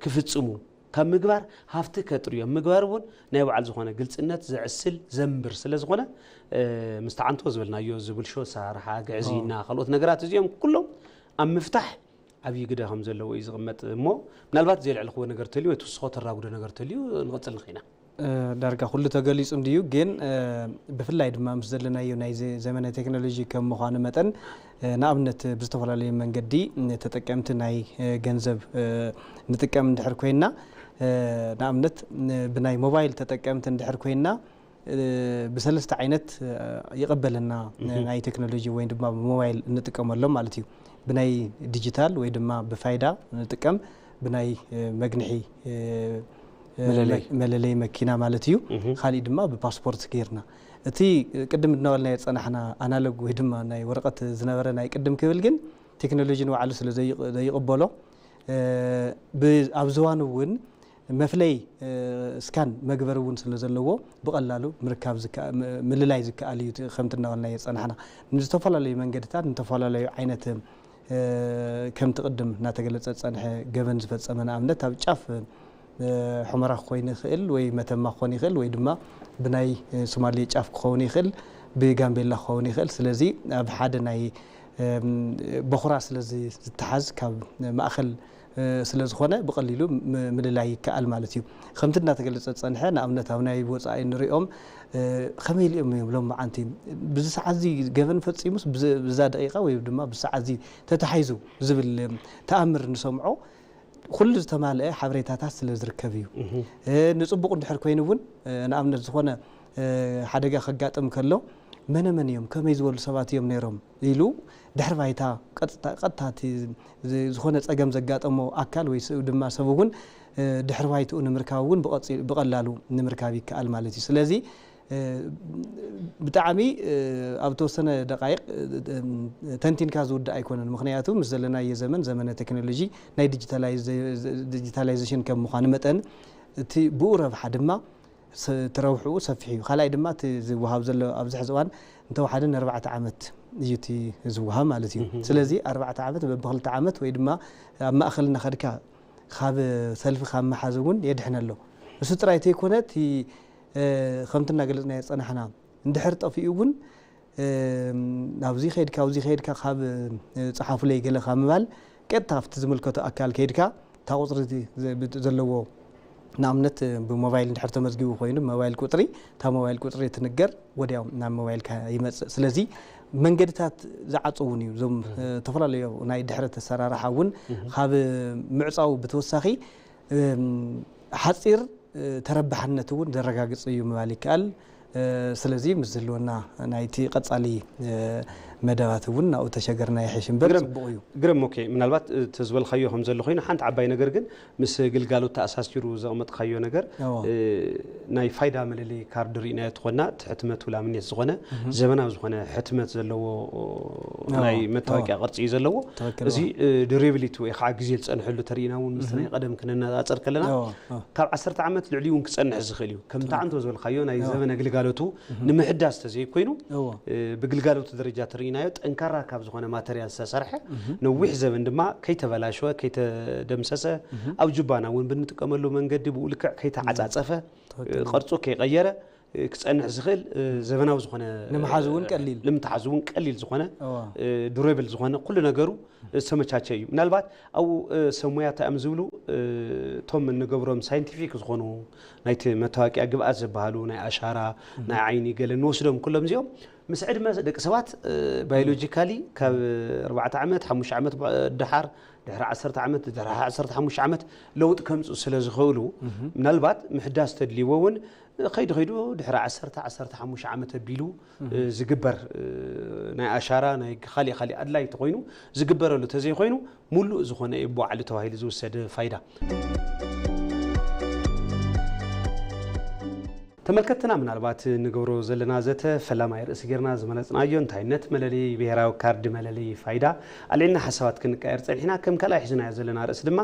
ክፍፅሙ ካብ ምግባር ሃፍቲ ከጥርዮም ምግባር እውን ናይ ባዕሉ ዝኾነ ግልፅነት ዘዕስል ዘንብር ስለ ዝኾነ፣ ምስ ተዓንቶ ዝበልናዮ ዝብልሾ ኣሰራርሓ፣ ግዕዝይና፣ ካልኦት ነገራት እዚኦም ኩሎም ኣብ ምፍታሕ ዓብዪ ግደ ከም ዘለዎ እዩ ዝቕመጥ። እሞ ምናልባት ዘየልዕልክዎ ነገር ተልዩ ወይ ትውስኾ ተራጉዶ ነገር ተልዩ ንቕፅል ንኽኢና። ዳርጋ ኩሉ ተገሊጹ እንድዩ፣ ግን ብፍላይ ድማ ምስ ዘለናዮ ናይ ዘ-፣ ዘመነ ቴክኖሎጂ ከም ምዃኑ መጠን፣ ንኣብነት ብዝተፈላለዩ መንገዲ ተጠቀምቲ ናይ ገንዘብ ንጥቀም እንድሕር ኮይንና፣ ንኣብነት ብናይ ሞባይል ተጠቀምቲ እንድሕር ኮይንና፣ ብሰለስተ ዓይነት ይቐበለና። ናይ ቴክኖሎጂ ወይ ድማ ብሞባይል እንጥቀመሎም ማለት እዩ። ብናይ ዲጂታል ወይ ድማ ብፋይዳ ንጥቀም፣ ብናይ መግንሒ መለለይ። መ-፣ መለለይ መኪና ማለት እዩ። ካሊእ ድማ ብፓስፖርት ጌርና። እቲ ቅድም እናበልናዮ ዝጸናሕና ኣናሎግ ወይ ድማ ናይ ወረቐት ዝነበረ ናይ ቅድም ክብል ግን ቴክኖሎጂ ንባዕሉ ስለ ዘይቕ-፣ ዘይቕበሎ፣ ብ-፣ ኣብ ዝባኑ እውን መፍለይ ስካን መግበሪ እውን ስለ ዘለዎ ብቐላሉ ምርካብ ዝከ-፣ ም-፣ ምልላይ ዝከኣል እዩ። እቲ ከምቲ እናበልናዮ ዝጸናሕና ንዝተፈላለዩ መንገድታት ንተፈላለዩ ዓይነት ከምቲ ቅድም እናተገለጸ ዝጸንሐ ገበን ዝፈጸመ ንኣብነት ኣብ ጫፍ ሑመራ ክኾን ይኽእል ወይ መተማ ክኾን ይኽእል ወይ ድማ ብናይ ሶማሌ ጫፍ ክኸውን ይኽእል፣ ብጋምቤላ ክኸውን ይኽእል። ስለዚ ኣብ ሓደ ናይ በኹራ ስለ ዝ-፣ ዝተሓዝ ካብ ማእኸል ስለ ዝኾነ ብቐሊሉ ም-፣ ምልላይ ይከኣል ማለት እዩ። ከምቲ እናተገለጸ ዝጸንሐ ንኣብነት ኣብ ናይ ወጻኢ ንሪኦም ከመይ ኢሉ እዮም እዮም ሎም መዓንቲ ብዚ ሰዓት እዚ ገበን ፈጺሙስ ብዚ-፣ ብዛ ደቂቓ ወይ ድማ ብዚ ሰዓት እዚ ተታሒዙ ዝብል ተኣምር ንሰምዖ ኩሉ ዝተማልአ ሓበሬታታት ስለ ዝርከብ እዩ። ንጽቡቕ እንድሕር ኮይኑ እውን ንኣብነት ዝኾነ ሓደጋ ከጋጥም ከሎ መነ መን እዮም ከመይ ዝበሉ ሰባት እዮም ነይሮም ኢሉ ድሕሪ ባይታ ቀጥታ፣ ቀጥታ እቲ ዝ-፣ ዝኾነ ጸገም ዘጋጠሞ ኣካል ወይ ስ-፣ ድማ ሰብ እውን ድሕሪ ባይትኡ ንምርካብ እውን ብቐጺ-፣ ብቐላሉ ንምርካብ ይከኣል ማለት እዩ። ስለዚ ብጣዕሚ ኣብ ተወሰነ ደቃይቕ ተንቲንካ ዝውዳእ ኣይኮነን። ምኽንያቱ ምስ ዘለናዮ ዘመን፣ ዘመነ ቴክኖሎጂ ናይ ዲጂታላይዘ-፣ ዲጂታላይዜሽን ከም ምዃኑ መጠን እቲ ብኡ ረብሓ ድማ ስ-፣ እቲ ረብሕኡ ሰፊሕ እዩ። ካልኣይ ድማ እቲ ዝወሃብ ዘሎ ኣብዚ ሕዚ እዋን እንተወሓደ ንኣርባዕተ ዓመት እዩ እቲ ዝወሃብ ማለት እዩ። ስለዚ ኣርባዕተ ዓመት በብኽልተ ዓመት ወይ ድማ ኣብ ማእኸል እናኸድካ ካብ ሰልፊ ካብ ምሓዝ እውን የድሕን ኣሎ። እሱ ጥራይ ተይኮነ እቲ ከምቲ እናገለጽናዮ ዝጸናሕና እንድሕር ጠፊኡ እውን ናብዚ ከይድካ ኣብዚ ከይድካ ካብ ጸሓፉለይ ገለ ካብ ምባል ቀጥታ ኣብቲ ዝምልከቶ ኣካል ከይድካ እታ ቁጽሪ እቲ ዘ-፣ ብት-፣ ዘለዎ ንኣብነት ብሞባይል እንድሕር ተመዝጊቡ ኮይኑ ሞባይል ቁጽሪ እታ ሞባይል ቁጽሪ ትንገር ወዲያው ናብ ሞባይልካ ይመጽእ። ስለዚ መንገድታት ዝዓጹ እውን እዩ። እዞም ዝተፈላለዩ ናይ ድሕረት ኣሰራርሓ እውን ካብ ምዕጻው ብተወሳኺ ሓጺር ተረባሕነት እውን ዘረጋግጽ እዩ ምባል ይከኣል። ስለዚ ምስ ዝህልወና ናይቲ ቀጻሊ መደባት እውን ናብኡ ተሸገርና ይሕሽ እምበር ግርም፣ ጽቡቕ እዩ። ግርም፣ ኦኬ፣ ምናልባት እቲ ዝበልካዮ ከም ዘሎ ኮይኑ ሓንቲ ዓባይ ነገር ግን ምስ ግልጋሎት ተኣሳሲሩ ዘቕመጥካዮ ነገር፣ እዎ። እ፣ ናይ ፋይዳ መለለዪ ካርድ ርኢናዮ ተኾንና፣ እቲ ሕትመቱ ላምኔት ዝኾነ፣ እህ። ዘበናዊ ዝኾነ ሕትመት ዘለዎ ናይ መታወቂያ ቅርጺ እዩ ዘለዎ። ትኽክል፣ እዚ፣ እዎ። እ፣ ድሬብሊቲ ወይ ከዓ ግዜ ዝጸንሐሉ ተርኢና እውን ምስቲ ናይ ቀደም ክነነጻጽር ከለና፣ እዎ፣ እዎ። ካብ ዓሰርተ ዓመት ልዕሊ እውን ክጸንሕ ዝኽእል እዩ። ከምቲ ኣንቶ ዝበልካዮ ናይ እዎ። ዘበነ ግልጋሎቱ እህ። ንምሕዳስ ተዘይኮይኑ፣ እዎ። እ፣ ብግልጋሎቱ ደረጃ ተርኢናዮ ጠንካራ ካብ ዝኾነ ማተርያል ዝተሰርሐ፣ እህ። ነዊሕ ዘበን ድማ ከይተበላሸወ፣ ከይተደምሰሰ፣ እህ። ኣብ ጁባና እውን ብንጥቀመሉ መንገዲ ብኡ ልክዕ ከይተዓጻጸፈ፣ ትኽክል። ቅርጹ ከይቀየረ፣ እ፣ ክጸንሕ ዝኽእል፣ እ፣ ዘበናዊ ዝኾነ፣ ንምሓዝ እውን እ፣ ቀሊል። ንምትሓዝ እውን ቀሊል ዝኾነ፣ እዋ። እ፣ ዱሬብል ዝኾነ ኩሉ ነገሩ ዝተመቻቸ እዩ። ምናልባት ኣብኡ፣ እ፣ ሰብ ሞያ እንታይ እዮም ዝብሉ፣ እ፣ እቶም እንገብሮም ሳይንቲፊክ ዝኾኑ ናይቲ መታወቂያ ግብኣት ዝበሃሉ ናይ ኣሻራ፣ እህ። ናይ ዓይኒ ገለ እንወስዶም ኩሎም እዚኦም ምስ ዕድመ ደቂ ሰባት፣ እ፣ ባዮሎጂካሊ ካብ ኣርባዕተ ዓመት፣ ሓሙሽተ ዓመት ብ-፣ ድሓር፣ ድሕሪ ዓሰርተ ዓመት፣ ድሕሪ ዓሰርተ ሓሙሽተ ዓመት ለውጢ ከምጽኡ ስለ ዝኽእሉ፣ እህ። ምናልባት ምሕዳስ ተድልይዎ እውን ከይዱ ከይዱ ድሕሪ ዓሰርተ፣ ዓሰርተ ሓሙሽተ ዓመት ኣቢሉ፣ እህ። እ፣ ዝግበር፣ እ፣ ናይ ኣሻራ፣ ናይ ካሊእ ካሊእ ኣድላይ ተኾይኑ ዝግበረሉ ተዘይኮይኑ፣ ሙሉእ ዝኾነ እዩ ብባዕሉ ተባሂሉ ዝውሰድ ፋይዳ። ተመልከትና ምናልባት ንገብሮ ዘለና ዘተ ፈላማይ ርእሲ ጌርና ዝመረጽናዮ እንታይነት መለለዪ ብሄራዊ ካርድ መለለዪ ፋይዳ ኣልዒልና ሓሳባት ክንቀየር ጸኒሕና። ከም ካልኣይ ሒዝናዮ ዘለና ርእሲ ድማ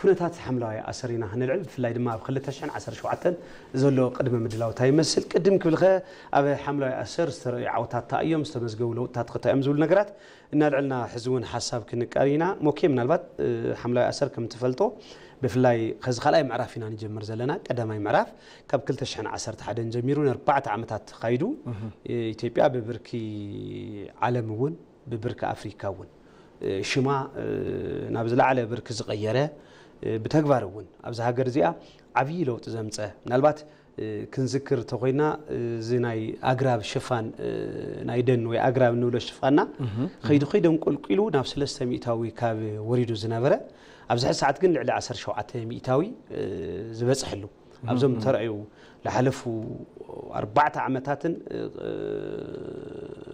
ኩነታት ሓምለዋይ ኣሰር ኢና ክንልዕል። ብፍላይ ድማ ኣብ ክልተ ሽሕን ዓሰርተ ሸውዓተን ዘሎ ቅድመ ምድላው እንታይ ይመስል? ቅድም ክብል ኸ ኣብ ሓምለዋይ ኣሰር ዝተረኣዩ ዓወታት እንታይ እዮም? ዝተመዝገቡ ለውጥታት ኸ እንታይ እዮም ዝብሉ ነገራት እናልዕልና ሕዚ እውን ሓሳብ ክንቃር ኢና። ሞኬ ምናልባት ሓምለዋይ ኣሰር ከም ትፈልጦ ብፍላይ ኸዚ ካልኣይ ምዕራፍ ኢና ንጀምር ዘለና። ቀዳማይ ምዕራፍ ካብ ክልተ ሽሕን ዓሰርተ ሓደን ጀሚሩ ንኣርባዕተ ዓመታት ተኻይዱ። ኢትዮጵያ ብብርኪ ዓለም እውን ብብርኪ ኣፍሪካ እውን ሽማ ናብ ዝለዓለ ብርኪ ዝቐየረ፣ ብተግባር እውን ኣብዚ ሃገር እዚኣ ዓብዪ ለውጢ ዘምፀ፣ ምናልባት ክንዝክር ተኾይና እዚ ናይ ኣግራብ ሽፋን ናይ ደን ወይ ኣግራብ እንብሎ ሽፋንና ኸይዱ ኸይዱ ኣንቆልቂሉ ናብ ሰለስተ ሚእታዊ ካብ ወሪዱ ዝነበረ ኣብዚ ሕዚ ሰዓት ግን ልዕሊ ዓሰርተ ሸውዓተ ሚእታዊ ዝበፅሐሉ ኣብዞም ተረኣዩ ዝሓለፉ ኣርባዕተ ዓመታትን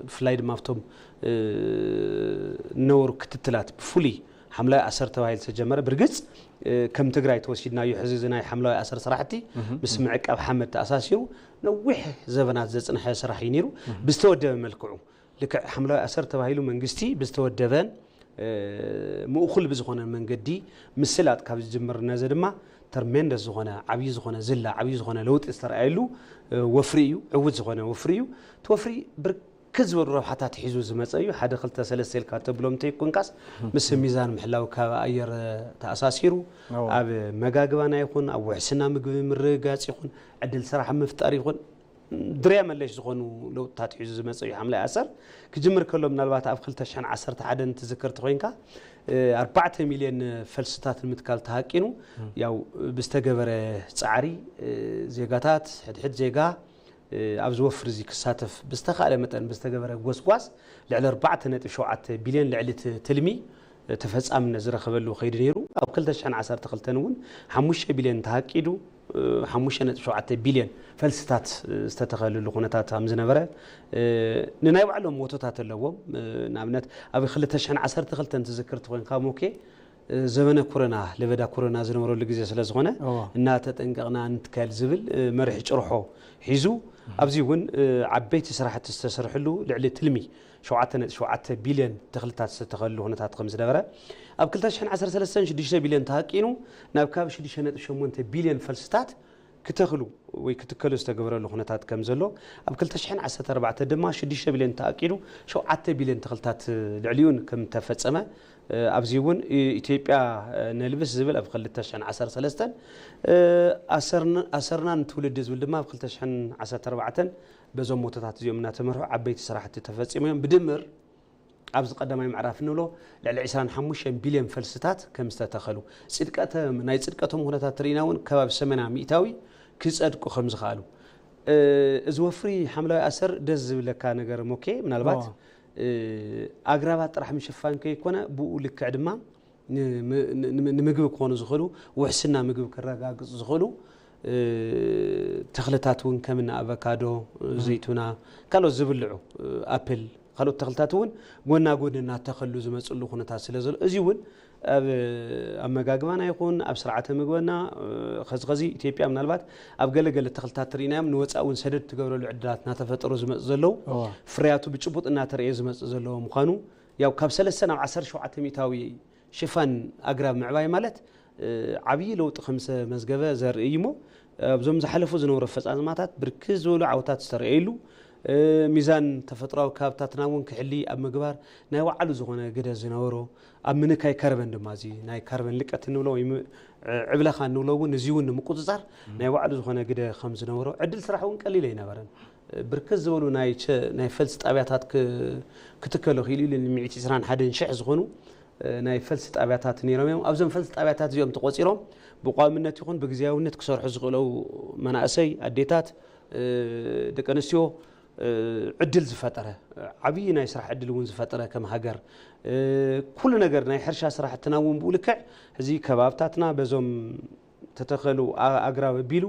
ብፍላይ ድማ ኣብቶም ዝነበሩ ክትትላት ብፍሉይ ሓምላይ ኣሰር ተባሂሉ ዝተጀመረ ብርግፅ ከም ትግራይ ተወሲድናዮ ሕዚ እዚ ናይ ሓምለዋይ ኣሰር ስራሕቲ ምስ ምዕቃብ ሓመድ ተኣሳሲሩ ነዊሕ ዘበናት ዘፅንሐ ስራሕ እዩ ነይሩ። ብዝተወደበ መልክዑ ልክዕ ሓምለዋይ ኣሰር ተባሂሉ መንግስቲ ብዝተወደበን ምእኩል ብዝኾነ መንገዲ ምስላጥ ካብ ዝጅምር ነዚ ድማ ተርሜንደስ ዝኾነ ዓብዪ ዝኾነ ዝላ ዓብዪ ዝኾነ ለውጢ ዝተረኣየሉ ወፍሪ እዩ። ዕውት ዝኾነ ወፍሪ እዩ። እቲ ወፍሪ ብርክት ዝበሉ ረብሓታት ሒዙ ዝመፀ እዩ። ሓደ ክልተ ሰለስተ ኢልካ ተብሎም እንተይኮንካስ ምስ ሚዛን ምሕላው ካብ ኣየር ተኣሳሲሩ ኣብ መጋግባና ይኹን ኣብ ውሕስና ምግቢ ምርግጋፅ ይኹን ዕድል ስራሕ ምፍጣር ይኹን ድርያ መለሽ ዝኾኑ ለውጥታት ሒዙ ዝመፀ እዩ። ሓምላይ ኣሰር ክጅምር ከሎ ምናልባት ኣብ ክልተ ሽሕን ዓሰርተ ሓደን ትዝክር ተኾይንካ ኣርባዕተ ሚልዮን ፈልስታት ንምትካል ተሃቂኑ ያው ብዝተገበረ ፃዕሪ ዜጋታት ሕድሕድ ዜጋ ኣብዚ ወፍሪ እዚ ክሳተፍ ብዝተኻእለ መጠን ብዝተገበረ ጎስጓስ ልዕሊ ኣርባዕተ ነጥቢ ሸውዓተ ቢልዮን ልዕሊ እቲ ትልሚ ተፈፃምነት ዝረኸበሉ ከይዱ ነይሩ። ኣብ ክልተ ሽሕን ዓሰርተ ክልተን እውን ሓሙሽተ ቢልዮን ተሃቂዱ ሓሙሽተ ነጥቢ ሸውዓተ ቢልዮን ፈልስታት ዝተተኸልሉ ኩነታት ከም ዝነበረ ንናይ ባዕሎም ሞቶታት ኣለዎም። ንኣብነት ኣብ ክልተ ሽሕን ዓሰርተ ክልተን ትዝክር ተኾይንካ ሞኬ ዘበነ ኮረና ለበዳ ኮረና ዝነበረሉ ግዜ ስለ ዝኾነ እናተጠንቀቕና ንትካል ዝብል መርሒ ጭርሖ ሒዙ ኣብዚ እውን ዓበይቲ ስራሕቲ ዝተሰርሕሉ ልዕሊ ትልሚ ሸውዓተ ነጥቢ ሸውዓተ ቢልዮን ተኽልታት ዝተተኸሉ ኩነታት ከም ዝነበረ ኣብ ክልተ ሽሕን ዓሰርተ ሰለስተን ሽዱሽተ ቢልዮን ተሃቂኑ ናብ ካብ ሽዱሽተ ነጥቢ ሸሞንተ ቢልዮን ፈልስታት ክተኽሉ ወይ ክትከሉ ዝተገበረሉ ኩነታት ከም ዘሎ ኣብ ክልተ ሽሕን ዓሰርተ ኣርባዕተን ድማ ሽዱሽተ ቢልዮን ተኣቂዱ ሸውዓተ ቢልዮን ተኽልታት ልዕሊኡን ከም ተፈጸመ ኣብዚ እውን ኢትዮጵያ ነልብስ ዝብል ኣብ ክልተ ሽሕን ዓሰርተ ሰለስተን ኣሰርና ንትውልዲ ዝብል ድማ ኣብ ክልተ ሽሕን ዓሰርተ ኣርባዕተን በዞም ሞቶታት እዚኦም እናተመርሑ ዓበይቲ ስራሕቲ ተፈፂሞም ብድምር ኣብዚ ቀዳማይ ምዕራፍ እንብሎ ልዕሊ ዕስራን ሓሙሽተን ቢልዮን ፈልስታት ከም ዝተተኸሉ ፅድቀተ ናይ ፅድቀቶም ኩነታት ተሪኢና እውን ከባቢ ሰመና ሚእታዊ ክፀድቁ ከም ዝኸኣሉ እዚ ወፍሪ ሓምለዋይ ኣሰር ደስ ዝብለካ ነገር ሞኬ ምናልባት ኣግራባት ጥራሕ ምሽፋን ከይኮነ ብኡ ልክዕ ድማ ንምግቢ ክኾኑ ዝኽእሉ ውሕስና ምግቢ ክረጋግፅ ዝኽእሉ ተኽልታት እውን ከም እነ ኣቨካዶ፣ ዘይቱና፣ ካልኦት ዝብልዑ ኣፕል፣ ካልኦት ተኽልታት እውን ጎና ጎኒ እናተኸሉ ዝመፅሉ ኩነታት ስለ ዘሎ እዚ እውን ኣብ ኣመጋግባና ይኹን ኣብ ስርዓተ ምግበና ኸዚ ኸዚ ኢትዮጵያ ምናልባት ኣብ ገለገለ ተኽልታት ትርኢናዮም ንወፃኢ እውን ሰደድ ትገብረሉ ዕድላት እናተፈጠሩ ዝመፁ ዘለዉ ፍርያቱ ብጭቡጥ እናተረእየ ዝመፅእ ዘለዎ ምዃኑ ያው ካብ ሰለስተ ናብ ዓሰርተ ሸውዓተ ሚእታዊ ሽፋን ኣግራብ ምዕባይ ማለት ዓብዪ ለውጢ ከም ዝተመዝገበ ዘርኢ እዩ እሞ ኣብዞም ዝሓለፉ ዝነበሩ ኣፈፃፅማታት ብርክት ዝበሉ ዓወታት ዝተረኣየሉ ሚዛን ተፈጥሮዊ ከባብታትና እውን ክሕሊ ኣብ ምግባር ናይ ባዕሉ ዝኾነ ግደ ዝነበሮ ኣብ ምንካይ ካርበን ድማ እዚ ናይ ካርበን ልቀት እንብሎ ወይ ዕብለኻ እንብሎ እውን እዚ እውን ንምቁፅፃር ናይ ባዕሉ ዝኾነ ግደ ከም ዝነበሮ ዕድል ስራሕ እውን ቀሊል ኣይነበረን። ብርክት ዝበሉ ናይ ፈልሲ ጣብያታት ክትከሉ ክኢሉ ኢሉ ሚእቲ ዕስራን ሓደን ሽሕ ዝኾኑ ናይ ፈልሲ ጣብያታት ነይሮም እዮም። ኣብዞም ፈልሲ ጣብያታት እዚኦም ተቆፂሮም ብቋምነት ይኹን ብግዜያውነት ክሰርሑ ዝኽእለው መናእሰይ ኣዴታት ደቂ ኣንስትዮ ዕድል ዝፈጠረ ዓብዪ ናይ ስራሕ ዕድል እውን ዝፈጠረ ከም ሃገር ኩሉ ነገር ናይ ሕርሻ ስራሕትና እውን ብኡ ልክዕ እዚ ከባብታትና በዞም ተተኸሉ ኣግራብ ኣቢሉ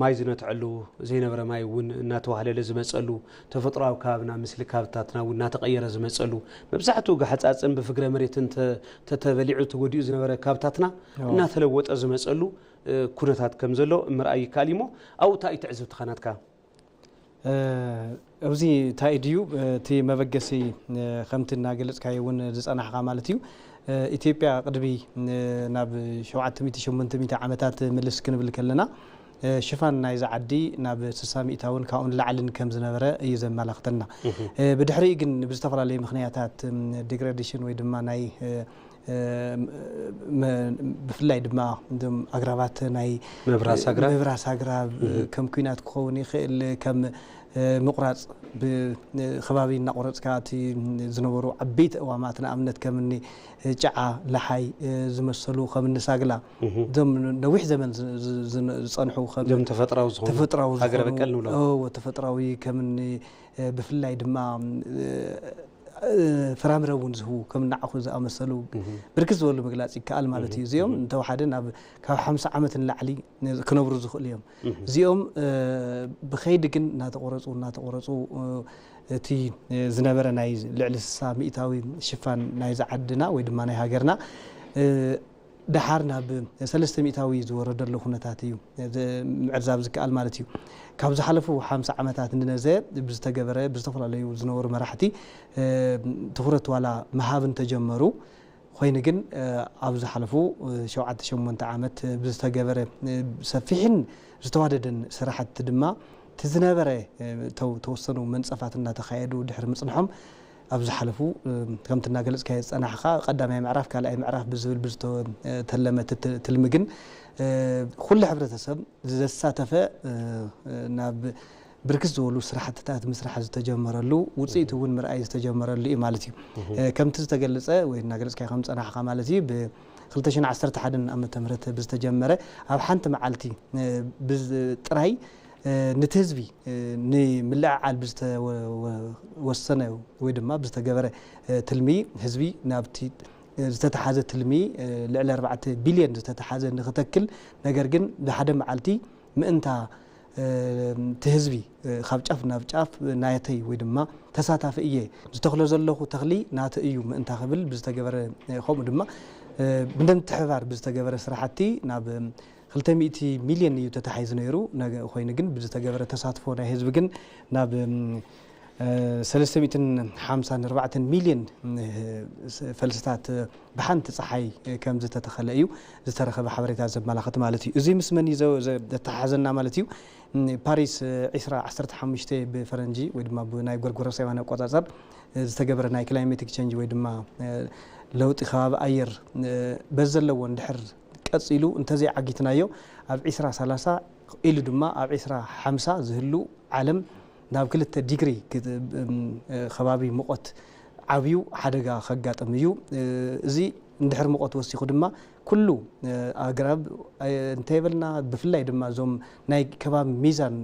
ማይ ዝነትዐሉ ዘይነበረ ማይ እውን እናተዋህለለ ዝመፀሉ፣ ተፈጥሮኣዊ ከባብና፣ ምስሊ ከባብታትና እውን እናተቐየረ ዝመፀሉ፣ መብዛሕትኡ ጋሕፃፅን ብፍግረ መሬትን ተ- ተተበሊዑ ተጎዲኡ ዝነበረ ከባብታትና እናተለወጠ ዝመፀሉ ኩነታት ከም ዘሎ ምርኣይ ይከኣል እዩ። እሞ ኣብኡ እንታይ እዩ ትዕዝብትኻ ናትካ? ኣብዚ እንታይ ድዩ እቲ መበገሲ? ከምቲ እናገለፅካዮ እውን ዝፀናሕኻ ማለት እዩ። ኢትዮጵያ ቅድሚ ናብ ሸውዓተ ሚእቲ ሸሞንተ ሚእቲ ዓመታት ምልስ ክንብል ከለና ሽፋን ናይዛ ዓዲ ናብ ስሳ ሚእታውን ካብኡ ንላዕልን ከም ዝነበረ እዩ ዘመላኽተና። ብድሕሪኡ ግን ብዝተፈላለዩ ምኽንያታት ዲግሬዴሽን ወይ ድማ ናይ ብፍላይ ድማ እዞም ኣግራባት ናይ ምብራስ ኣግራብ። ምብራስ ኣግራብ ከም ኩናት ክኸውን ይኽእል፣ ከም ምቑራፅ ከባቢ እናቆረፅካ እቲ ዝነበሩ ዓበይቲ እዋማት ንኣብነት ከምኒ ጫዓ፣ ለሓይ ዝመሰሉ ከምኒ ሳግላ እዞም ነዊሕ ዘመን ዝፀንሑ እዞም ተፈጥራዊ ዝኾኑ ተፈጥራዊ ሃገር ዝኾኑ- በቀል ንብሎም። እዎ፣ ተፈጥራዊ ከምኒ ብፍላይ ድማ ፍራምረ እውን ዝህቡ ከም ናዕኹ ዝኣመሰሉ ብርክት ዝበሉ ምግላፅ ይከኣል ማለት እዩ። እዚኦም እንተወሓደ ናብ ካብ ሓምሳ ዓመት ንላዕሊ ክነብሩ ዝኽእሉ እዮም። እዚኦም ብኸይዲ ግን እናተቆረፁ እናተቆረፁ እቲ ዝነበረ ናይ ልዕሊ ስሳ ሚእታዊ ሽፋን ናይዛ ዓድና ወይ ድማ ናይ ሃገርና ደሓር ናብ ሰለስተ ሚእታዊ ዝወረደሉ ኩነታት እዩ ምዕዛብ ዝከኣል ማለት እዩ። ካብ ዝሓለፉ ሓምሳ ዓመታት ንነዘ ብዝተገበረ ብዝተፈላለዩ ዝነበሩ መራሕቲ ትኹረት ዋላ ምሃብ እንተጀመሩ፣ ኮይኑ ግን ኣብ ዝሓለፉ ሸውዓተ ሸሞንተ ዓመት ብዝተገበረ ሰፊሕን ዝተዋደደን ስራሕቲ ድማ እቲ ዝነበረ ተወሰኑ መንፀፋት እናተኻየዱ ድሕሪ ምፅንሖም ኣብ ዝሓለፉ ከምቲ እናገለፅካዮ ዝፀናሕኻ ቀዳማይ ምዕራፍ ካልኣይ ምዕራፍ ብዝብል ብዝተተለመ ትልሚ ግን ኩሉ ሕብረተሰብ ዘሳተፈ ናብ ብርክት ዝበሉ ስራሕትታት ምስራሕ ዝተጀመረሉ ውፅኢት እውን ምርኣይ ዝተጀመረሉ እዩ ማለት እዩ። ከምቲ ዝተገለፀ ወይ እናገለፅካዮ ከም ዝፀናሕኻ ማለት እዩ ብ ክልተ ሽሕን ዓሰርተ ሓደን ዓመተ ምህረት ብዝተጀመረ ኣብ ሓንቲ መዓልቲ ጥራይ ንቲ ህዝቢ ንምልዕዓል ብዝተወሰነ ወይ ድማ ብዝተገበረ ትልሚ ህዝቢ ናብቲ ዝተተሓዘ ትልሚ ልዕሊ ኣርባዕተ ቢልዮን ዝተተሓዘ ንክተክል ነገር ግን ብሓደ መዓልቲ ምእንታ እቲ ህዝቢ ካብ ጫፍ ናብ ጫፍ ናተይ ወይ ድማ ተሳታፊ እየ ዝተኽሎ ዘለኹ ተኽሊ ናተ እዩ ምእንታ ክብል ብዝተገበረ ከምኡ ድማ ብምትሕብባር ብዝተገበረ ስራሕቲ ናብ ክልተ ሚእቲ ሚልዮን እዩ ተታሒዙ ነይሩ። ኮይኑ ግን ብዝተገበረ ተሳትፎ ናይ ህዝቢ ግን ናብ ሰለስተ ሚእትን ሓምሳን ኣርባዕተን ሚልዮን ፈልስታት ብሓንቲ ፀሓይ ከም ዝተተኸለ እዩ ዝተረኸበ ሓበሬታ ዘመላኽት ማለት እዩ። እዚ ምስ መን እዩ ዘተሓሓዘና ማለት እዩ? ፓሪስ ዒስራ ዓሰርተ ሓሙሽተ ብፈረንጂ ወይ ድማ ብናይ ጎርጎሮሳውያን ኣቆፃፀር ዝተገበረ ናይ ክላይሜቲክ ቸንጅ ወይ ድማ ለውጢ ከባቢ ኣየር በዚ ዘለዎ እንድሕር ቀፂሉ እንተዘይዓጊትናዮ ኣብ ዒስራ ሰላሳ ኢሉ ድማ ኣብ ዒስራ ሓምሳ ዝህሉ ዓለም ናብ ክልተ ዲግሪ ከባቢ ሙቐት ዓብዩ ሓደጋ ከጋጥም እዩ። እዚ እንድሕር ሙቐት ወሲኹ ድማ ኩሉ ኣግራብ እንተይበልና ብፍላይ ድማ እዞም ናይ ከባቢ ሚዛን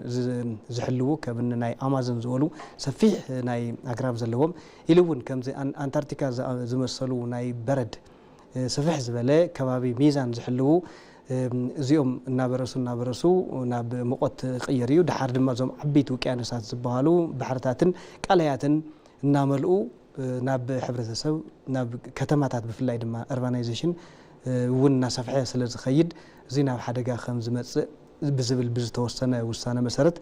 ዝሕልዉ ከም ናይ ኣማዞን ዝበሉ ሰፊሕ ናይ ኣግራብ ዘለዎም ኢሉ እውን ከምዚ ኣንታርክቲካ ዝመሰሉ ናይ በረድ ስፍሕ ዝበለ ከባቢ ሚዛን ዝሕልዉ እዚኦም እናበረሱ እናበረሱ ናብ ሙቐት ክቕየር እዩ። ድሓር ድማ እዞም ዓበይቲ ውቅያኖሳት ዝበሃሉ ባሕርታትን ቀላያትን እናመልኡ ናብ ሕብረተሰብ ናብ ከተማታት ብፍላይ ድማ ኣርባናይዜሽን እውን እናሰፍሐ ስለ ዝኸይድ እዚ ናብ ሓደጋ ከም ዝመፅእ ብዝብል ብዝተወሰነ ውሳነ መሰረት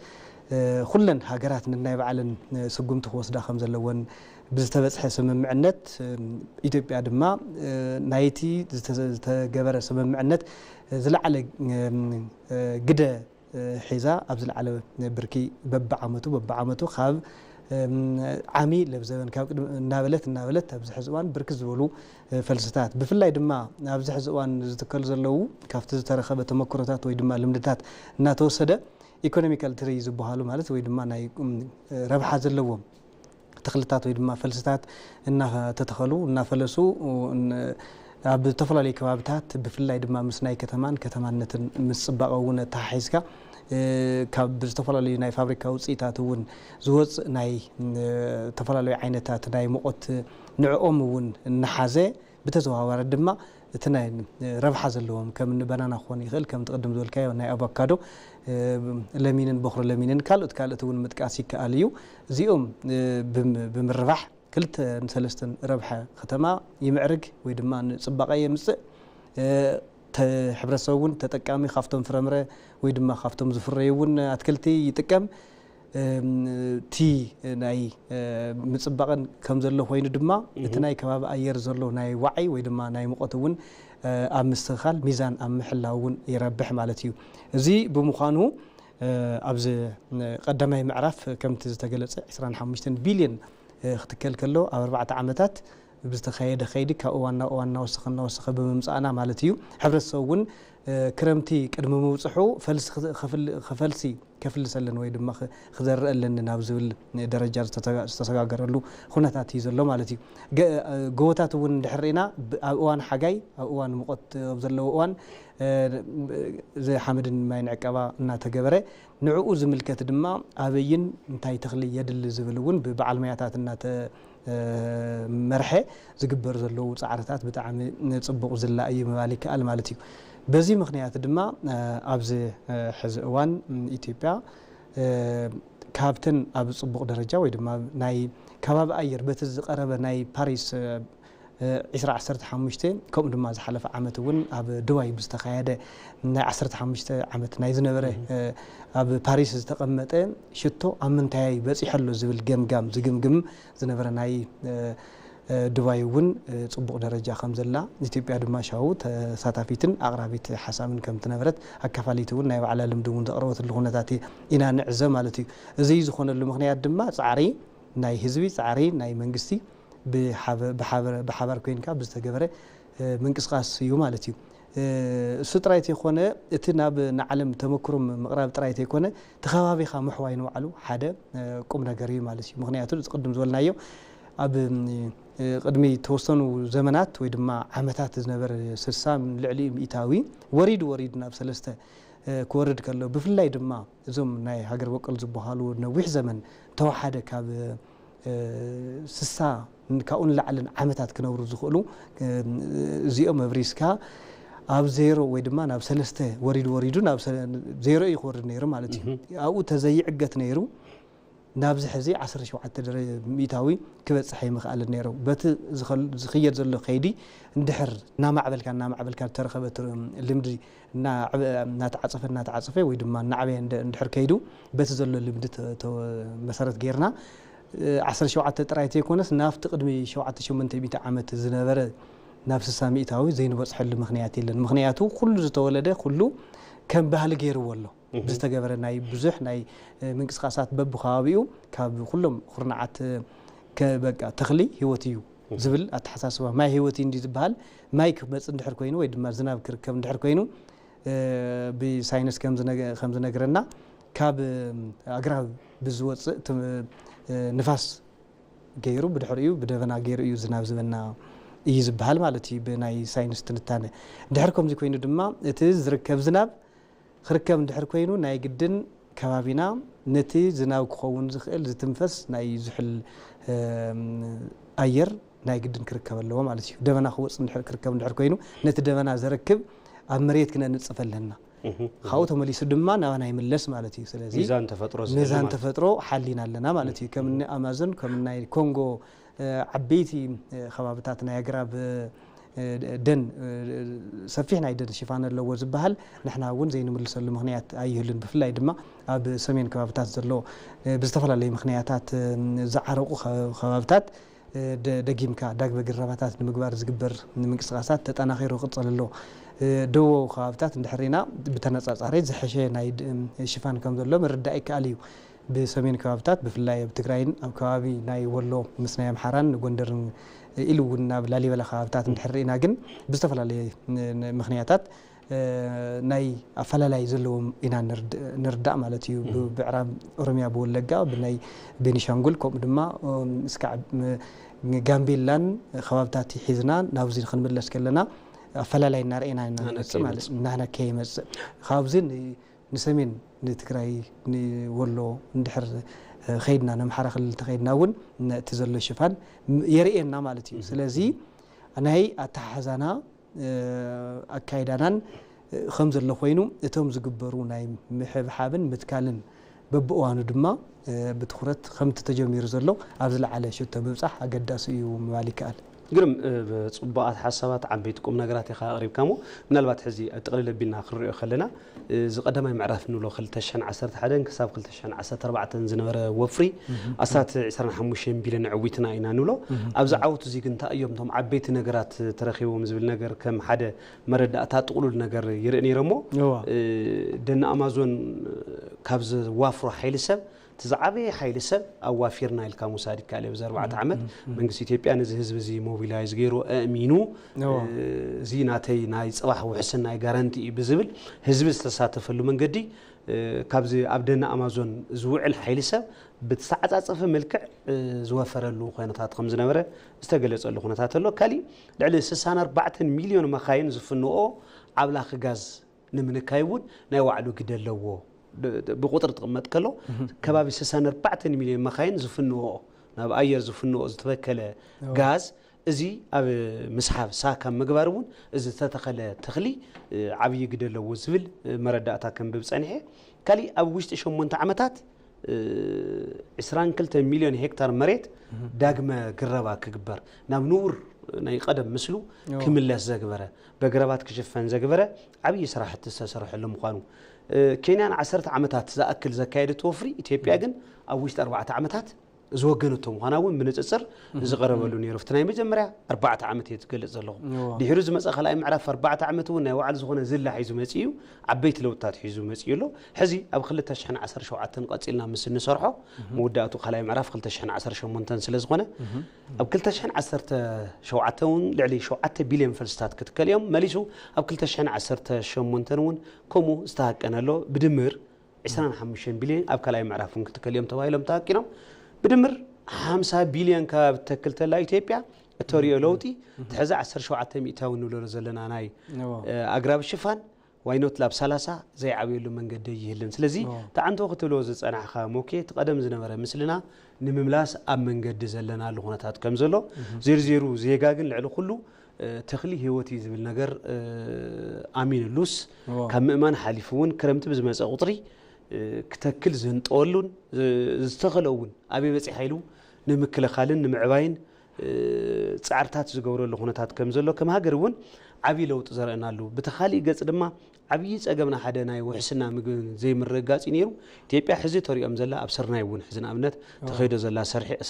ኩለን ሃገራት ነናይ ባዕለን ስጉምቲ ክወስዳ ከም ዘለወን ብዝተበፅሐ ስምምዕነት ኢትዮጵያ ድማ ናይቲ ዝተገበረ ስምምዕነት ዝለዓለ ግደ ሒዛ ኣብ ዝለዓለ ብርኪ በብዓመቱ በብዓመቱ ካብ ዓሚ ለብዘበን ካብ ቅድሚ እናበለት እናበለት ኣብዚ ሕዚ እዋን ብርክት ዝበሉ ፈልስታት ብፍላይ ድማ ኣብዚ ሕዚ እዋን ዝትከሉ ዘለዉ ካብቲ ዝተረኸበ ተመክሮታት ወይ ድማ ልምድታት እናተወሰደ ኢኮኖሚካል ትሪ ዝበሃሉ ማለት ወይ ድማ ናይ ረብሓ ዘለዎም ተኽልታት ወይ ድማ ፈልስታት እናተተኸሉ እናፈለሱ ኣብ ዝተፈላለዩ ከባብታት ብፍላይ ድማ ምስ ናይ ከተማን ከተማነትን ምስ ፅባቐ እውን ኣተሓሒዝካ ካብ ዝተፈላለዩ ናይ ፋብሪካ ውፅኢታት እውን ዝወፅእ ናይ ዝተፈላለዩ ዓይነታት ናይ ሙቐት ንዕኦም እውን እናሓዘ ብተዘዋዋሪ ድማ እቲ ናይ ረብሓ ዘለዎም ከም እኒ በናና ክኾን ይኽእል፣ ከም ትቕድም ዝበልካዮ ናይ ኣቮካዶ፣ ለሚንን በኹሪ ለሚንን ካልኦት ካልኦት እውን ምጥቃስ ይከኣል እዩ። እዚኦም ብምርባሕ ክልተ ንሰለስተን ረብሐ ከተማ ይምዕርግ ወይ ድማ ንፅባቐ የምፅእ። ሕብረተሰብ እውን ተጠቃሚ ካብቶም ፍረምረ ወይ ድማ ካብቶም ዝፍረዩ እውን ኣትክልቲ ይጥቀም። እቲ ናይ ምፅባቕን ከም ዘሎ ኮይኑ ድማ እቲ ናይ ከባቢ ኣየር ዘሎ ናይ ዋዒ ወይ ድማ ናይ ሙቐት እውን ኣብ ምስትኽኻል ሚዛን ኣብ ምሕላው እውን ይረብሕ ማለት እዩ። እዚ ብምዃኑ ኣብዚ ቀዳማይ ምዕራፍ ከምቲ ዝተገለፀ ዕስራን ሓሙሽተን ቢልዮን ክትከል ከሎ ኣብ ኣርባዕተ ዓመታት ብዝተኻየደ ከይዲ ካብ እዋን ናብ እዋን እናወሰኸ እናወሰኸ ብምምፃእና ማለት እዩ። ሕብረተሰብ እውን ክረምቲ ቅድሚ ምብፅሑ ፈልሲ ክፈልሲ ከፍልሰለን ወይ ድማ ክዘርአለን ናብ ዝብል ደረጃ ዝተሰጋገረሉ ኩነታት እዩ ዘሎ ማለት እዩ። ጎቦታት እውን እንድሕር ርኢና ኣብ እዋን ሓጋይ ኣብ እዋን ሙቐት ኣብ ዘለዎ እዋን እዚ ሓመድን ማይን ዕቀባ እናተገበረ ንዕኡ ዝምልከት ድማ ኣበይን እንታይ ተኽሊ የድሊ ዝብል እውን ብበዓል ሞያታት እናተመርሐ ዝግበር ዘለዉ ፃዕርታት ብጣዕሚ ፅቡቕ ዝላ እዩ ምባል ይከኣል ማለት እዩ። በዚ ምኽንያት ድማ ኣብዚ ሕዚ እዋን ኢትዮጵያ ካብተን ኣብ ፅቡቕ ደረጃ ወይ ድማ ናይ ከባቢ ኣየር በቲ ዝቐረበ ናይ ፓሪስ ዕስራ ዓሰርተ ሓሙሽተ ከምኡ ድማ ዝሓለፈ ዓመት እውን ኣብ ድባይ ብዝተኻየደ ናይ ዓሰርተ ሓሙሽተ ዓመት ናይ ዝነበረ ኣብ ፓሪስ ዝተቐመጠ ሽቶ ኣብ ምንታይ በፂሐ ኣሎ ዝብል ገምጋም ዝግምግም ዝነበረ ናይ ድባይ እውን ፅቡቕ ደረጃ ከም ዘላ ኢትዮጵያ ድማ ሻው ተሳታፊትን ኣቕራቢት ሓሳብን ከም ትነበረት ኣካፋሊት እውን ናይ ባዕላ ልምዲ እውን ዘቕረበትሉ ኩነታት ኢና ንዕዘብ ማለት እዩ። እዚ ዝኾነሉ ምክንያት ድማ ፃዕሪ ናይ ህዝቢ ፃዕሪ ናይ መንግስቲ ብሓባር ኮይንካ ብዝተገበረ ምንቅስቃስ እዩ ማለት እዩ። እሱ ጥራይ ተይኮነ እቲ ናብ ንዓለም ተመክሮ ምቕራብ ጥራይ ተይኮነ ተኸባቢኻ ምሕዋይ ንባዕሉ ሓደ ቁም ነገር እዩ ማለት እዩ። ምክንያቱ ቅድም ዝበልናዮ ኣብ ቅድሚ ተወሰኑ ዘመናት ወይ ድማ ዓመታት ዝነበረ ስሳ ልዕሊ ሚእታዊ ወሪዱ ወሪዱ ናብ ሰለስተ ክወርድ ከሎ ብፍላይ ድማ እዞም ናይ ሃገር በቀል ዝበሃሉ ነዊሕ ዘመን ተወሓደ ካብ ስሳ ካብኡ ንላዕልን ዓመታት ክነብሩ ዝኽእሉ እዚኦም ኣብሪስካ ኣብ ዜሮ ወይ ድማ ናብ ሰለስተ ወሪዱ ወሪዱ ናብ ዜሮ እዩ ክወርድ ነይሩ ማለት እዩ። ኣብኡ ተዘይዕገት ነይሩ ናብዚ ሕዚ ዓሰርተ ሸውዓተ ሚእታዊ ክበፅሕ ኣይምኽኣልን ነይሩ። በቲ ዝኸየድ ዘሎ ከይዲ እንድሕር እናማዕበልካ እናማዕበልካ ዝተረኸበ ልምዲ እናተዓፀፈ እናተዓፀፈ ወይ ድማ እናዓበየ እንድሕር ከይዱ በቲ ዘሎ ልምዲ መሰረት ጌርና ዓሰርተ ሸውዓተ ጥራይ ተይኮነስ ናብቲ ቅድሚ ሸውዓተ ሸሞንተ ሚእቲ ዓመት ዝነበረ ናብ ስሳ ሚእታዊ ዘይንበፅሐሉ ምኽንያት የለን። ምኽንያቱ ኩሉ ዝተወለደ ኩሉ ከም ባህሊ ገይርዎ ኣሎ። ብዝተገበረ ናይ ብዙሕ ናይ ምንቅስቃሳት በብከባቢኡ ካብ ኩሎም ኩርናዓት በቃ ተኽሊ ህይወት እዩ ዝብል ኣተሓሳስባ ማይ ህይወት እዩ እንዲ ዝበሃል ማይ ክመፅ እንድሕር ኮይኑ ወይ ድማ ዝናብ ክርከብ እንድሕር ኮይኑ ብሳይንስ ከም ዝነግረና ካብ ኣግራብ ብዝወፅእ ንፋስ ገይሩ ብድሕሪኡ ብደበና ገይሩ እዩ ዝናብ ዝበና እዩ ዝበሃል ማለት እዩ ብናይ ሳይንስ ትንታነ። ድሕር ከምዚ ኮይኑ ድማ እቲ ዝርከብ ዝናብ ክርከብ እንድሕር ኮይኑ ናይ ግድን ከባቢና ነቲ ዝናብ ክኸውን ዝኽእል ዝትንፈስ ናይ ዝሑል ኣየር ናይ ግድን ክርከብ ኣለዎ ማለት እዩ። ደበና ክወፅ ክርከብ እንድሕር ኮይኑ ነቲ ደበና ዘረክብ ኣብ መሬት ክነንፅፍ ኣለና። ካብኡ ተመሊሱ ድማ ናባና ይምለስ ማለት እዩ። ስለዚ ሚዛን ተፈጥሮ ሚዛን ተፈጥሮ ሓሊና ኣለና ማለት እዩ። ከም እኒ ኣማዞን ከም ናይ ኮንጎ ዓበይቲ ከባብታት ናይ ኣግራብ ደን ሰፊሕ ናይ ደን ሽፋን ኣለዎ ዝበሃል ንሕና እውን ዘይንምልሰሉ ምክንያት ኣይህሉን። ብፍላይ ድማ ኣብ ሰሜን ከባብታት ዘሎ ብዝተፈላለዩ ምክንያታት ዝዓረቑ ከባብታት ደጊምካ ዳግመ ግረባታት ንምግባር ዝግበር ምንቅስቃሳት ተጠናኺሩ ክቕፅል ኣሎ። ደቡባዊ ከባብታት እንድሕር ኢና ብተነፃፃሪ ዝሐሸ ናይ ሽፋን ከም ዘሎ ምርዳእ ይከኣል እዩ። ብሰሜን ከባብታት ብፍላይ ኣብ ትግራይን ኣብ ከባቢ ናይ ወሎ ምስ ናይ ኣምሓራን ጎንደርን ኢሉ እውን ናብ ላሊበላ ከባብታት እንድሕር ኢና ግን ብዝተፈላለየ ምክንያታት ናይ ኣፈላላይ ዘለዎም ኢና ንርዳእ ማለት እዩ። ብምዕራብ ኦሮሚያ ብወለጋ ብናይ ቤኒሻንጉል ከምኡ ድማ እስካዕ ጋምቤላን ከባብታት ሒዝና ናብዚ ክንምለስ ከለና ኣፈላላይ እናርኤና ኢና ንመፅእ ማለት እዩ። እናነከየ ይመፅእ ካብዚ ንሰሜን ንትግራይ ንወሎ እንድሕር ከይድና ነምሓራ ክልል ተኸይድና እውን እቲ ዘሎ ሽፋን የርእየና ማለት እዩ። ስለዚ ናይ ኣተሓሕዛና ኣካይዳናን ከም ዘሎ ኮይኑ፣ እቶም ዝግበሩ ናይ ምሕብሓብን ምትካልን በብእዋኑ ድማ ብትኹረት ከምቲ ተጀሚሩ ዘሎ ኣብ ዝለዓለ ሽቶ ምብፃሕ ኣገዳሲ እዩ ምባል ይከኣል። ግርም፣ ብፅቡቓት ሓሳባት ዓበይቲ ቁም ነገራት ኢኻ ኣቕሪብካ። እሞ ምናልባት ሕዚ ኣብ ጥቕልል ኣቢልና ክንሪኦ ከለና፣ እዚ ቀዳማይ ምዕራፍ ንብሎ ክልተ ሽሕን ዓሰርተ ሓደን ክሳብ ክልተ ሽሕን ዓሰርተ ኣርባዕተን ዝነበረ ወፍሪ ኣስታት ዕስራን ሓሙሽተን ቢልዮን ዕዊትና ኢና ንብሎ። ኣብዚ ዓወት እዚ ግን እንታይ እዮም እቶም ዓበይቲ ነገራት ተረኺቦም ዝብል ነገር ከም ሓደ መረዳእታ ጥቕሉል ነገር ይርኢ ነይረ። እሞ ደን ኣማዞን ካብ ዘዋፍሮ ሓይሊ ሰብ እቲ ዝዓበየ ሓይሊ ሰብ ኣዋፊርና ኢልካ ምውሳድ ይከኣል እዩ። ኣብዚ ኣርባዕተ ዓመት መንግስቲ ኢትዮጵያ ነዚ ህዝቢ እዚ ሞቢላይዝ ገይሩ ኣእሚኑ፣ እዚ ናተይ ናይ ፅባሕ ውሕስናይ ጋራንቲ እዩ ብዝብል ህዝቢ ዝተሳተፈሉ መንገዲ፣ ካብዚ ኣብ ደን ኣማዞን ዝውዕል ሓይሊ ሰብ ብዝተዓፃፀፈ መልክዕ ዝወፈረሉ ኩነታት ከም ዝነበረ ዝተገለፀሉ ኩነታት ኣሎ። ካሊእ ልዕሊ ስሳን ኣርባዕተን ሚልዮን መኻይን ዝፍንኦ ዓብላኺ ጋዝ ንምንካይ እውን ናይ ባዕሉ ግደ ኣለዎ። ብቁፅሪ ትቕመጥ ከሎ ከባቢ ስሳን ኣርባዕተን ሚልዮን መኻይን ዝፍንኦ፣ ናብ ኣየር ዝፍንኦ ዝተበከለ ጋዝ፣ እዚ ኣብ ምስሓብ ሳካ ምግባር እውን እዚ ዝተተኸለ ተኽሊ ዓብዪ ግደ ኣለዎ ዝብል መረዳእታ ከንብብ ፀኒሐ። ካሊእ ኣብ ውሽጢ ሸሞንተ ዓመታት ዕስራን ክልተ ሚልዮን ሄክታር መሬት ዳግመ ግረባ ክግበር፣ ናብ ንቡር ናይ ቀደም ምስሉ ክምለስ ዘግበረ፣ በግረባት ክሽፈን ዘግበረ ዓብዪ ስራሕቲ ዝተሰርሐሉ ምዃኑ፣ ኬንያ ንዓሰርተ ዓመታት ዝኣክል ዘካየደት ወፍሪ ኢትዮጵያ ግን ኣብ ውሽጢ ኣርባዕተ ዓመታት ዝወገነቶ ምዃና እውን ብንፅፅር ዝቐረበሉ ነይሩ። ኣብቲ ናይ መጀመርያ ኣርባዕተ ዓመት እየ ዝገልፅ ዘለኹ። ድሕሪ ዝመፀ ካልኣይ ምዕራፍ ኣርባዕተ ዓመት እውን ናይ ባዕሉ ዝኾነ ዝላ ሒዙ መፂኡ እዩ። ዓበይቲ ለውጥታት ሒዙ መፂኡ ኣሎ። ሕዚ ኣብ ክልተ ሽሕን ዓሰርተ ሸውዓተን ቀፂልና ምስ እንሰርሖ፣ መወዳእቱ ካልኣይ ምዕራፍ ክልተ ሽሕን ዓሰርተ ሸሞንተን ስለ ዝኾነ፣ ኣብ ክልተ ሽሕን ዓሰርተ ሸውዓተን እውን ልዕሊ ሸውዓተ ቢልዮን ፈልስታት ክትከል እዮም። መሊሱ ኣብ ክልተ ሽሕን ዓሰርተ ሸሞንተን እውን ከምኡ ዝተሃቀነ ኣሎ። ብድምር ዕስራን ሓሙሽተን ቢልዮን ኣብ ካልኣይ ምዕራፍ እውን ክትከል እዮም ተባሂሎም ተሃቂኖም። ብድምር ሓምሳ ቢልዮን ከባቢ ትተክል ተላ ኢትዮጵያ እተሪኦ ለውጢ፣ እቲ ሕዚ ዓሰርተ ሸውዓተ ሚእታዊ ንብለሉ ዘለና ናይ ኣግራብ ሽፋን ዋይኖት ላብ ሰላሳ ዘይዓብየሉ መንገዲ ኣይህልን። ስለዚ ተዓንቶ ክትብሎ ዝጸናሕካ ሞኬ፣ እቲ ቀደም ዝነበረ ምስልና ንምምላስ ኣብ መንገዲ ዘለናሉ ኩነታት ከም ዘሎ፣ ዜርዜሩ ዜጋ ግን ልዕሊ ኩሉ ተኽሊ ህይወት እዩ ዝብል ነገር ኣሚንሉስ፣ ካብ ምእማን ሓሊፉ እውን ክረምቲ ብዝመጸ ቁጽሪ ክተክል ዝህንጠወሉን ዝተኸለ እውን ኣበይ በጺሓ ኢሉ ንምክልኻልን ንምዕባይን ጻዕርታት ዝገብረሉ ኩነታት ከም ዘሎ፣ ከም ሃገር እውን ዓብዪ ለውጢ ዘርእናሉ፣ ብቲ ካሊእ ገጽ ድማ ዓብዪ ጸገምና ሓደ ናይ ውሕስና ምግብን ዘይምርግጋጽ እዩ ነይሩ። ኢትዮጵያ ሕዚ ተሪኦም ዘላ ኣብ ስርናይ እውን ሕዚ ንኣብነት ተኸይዶ ዘላ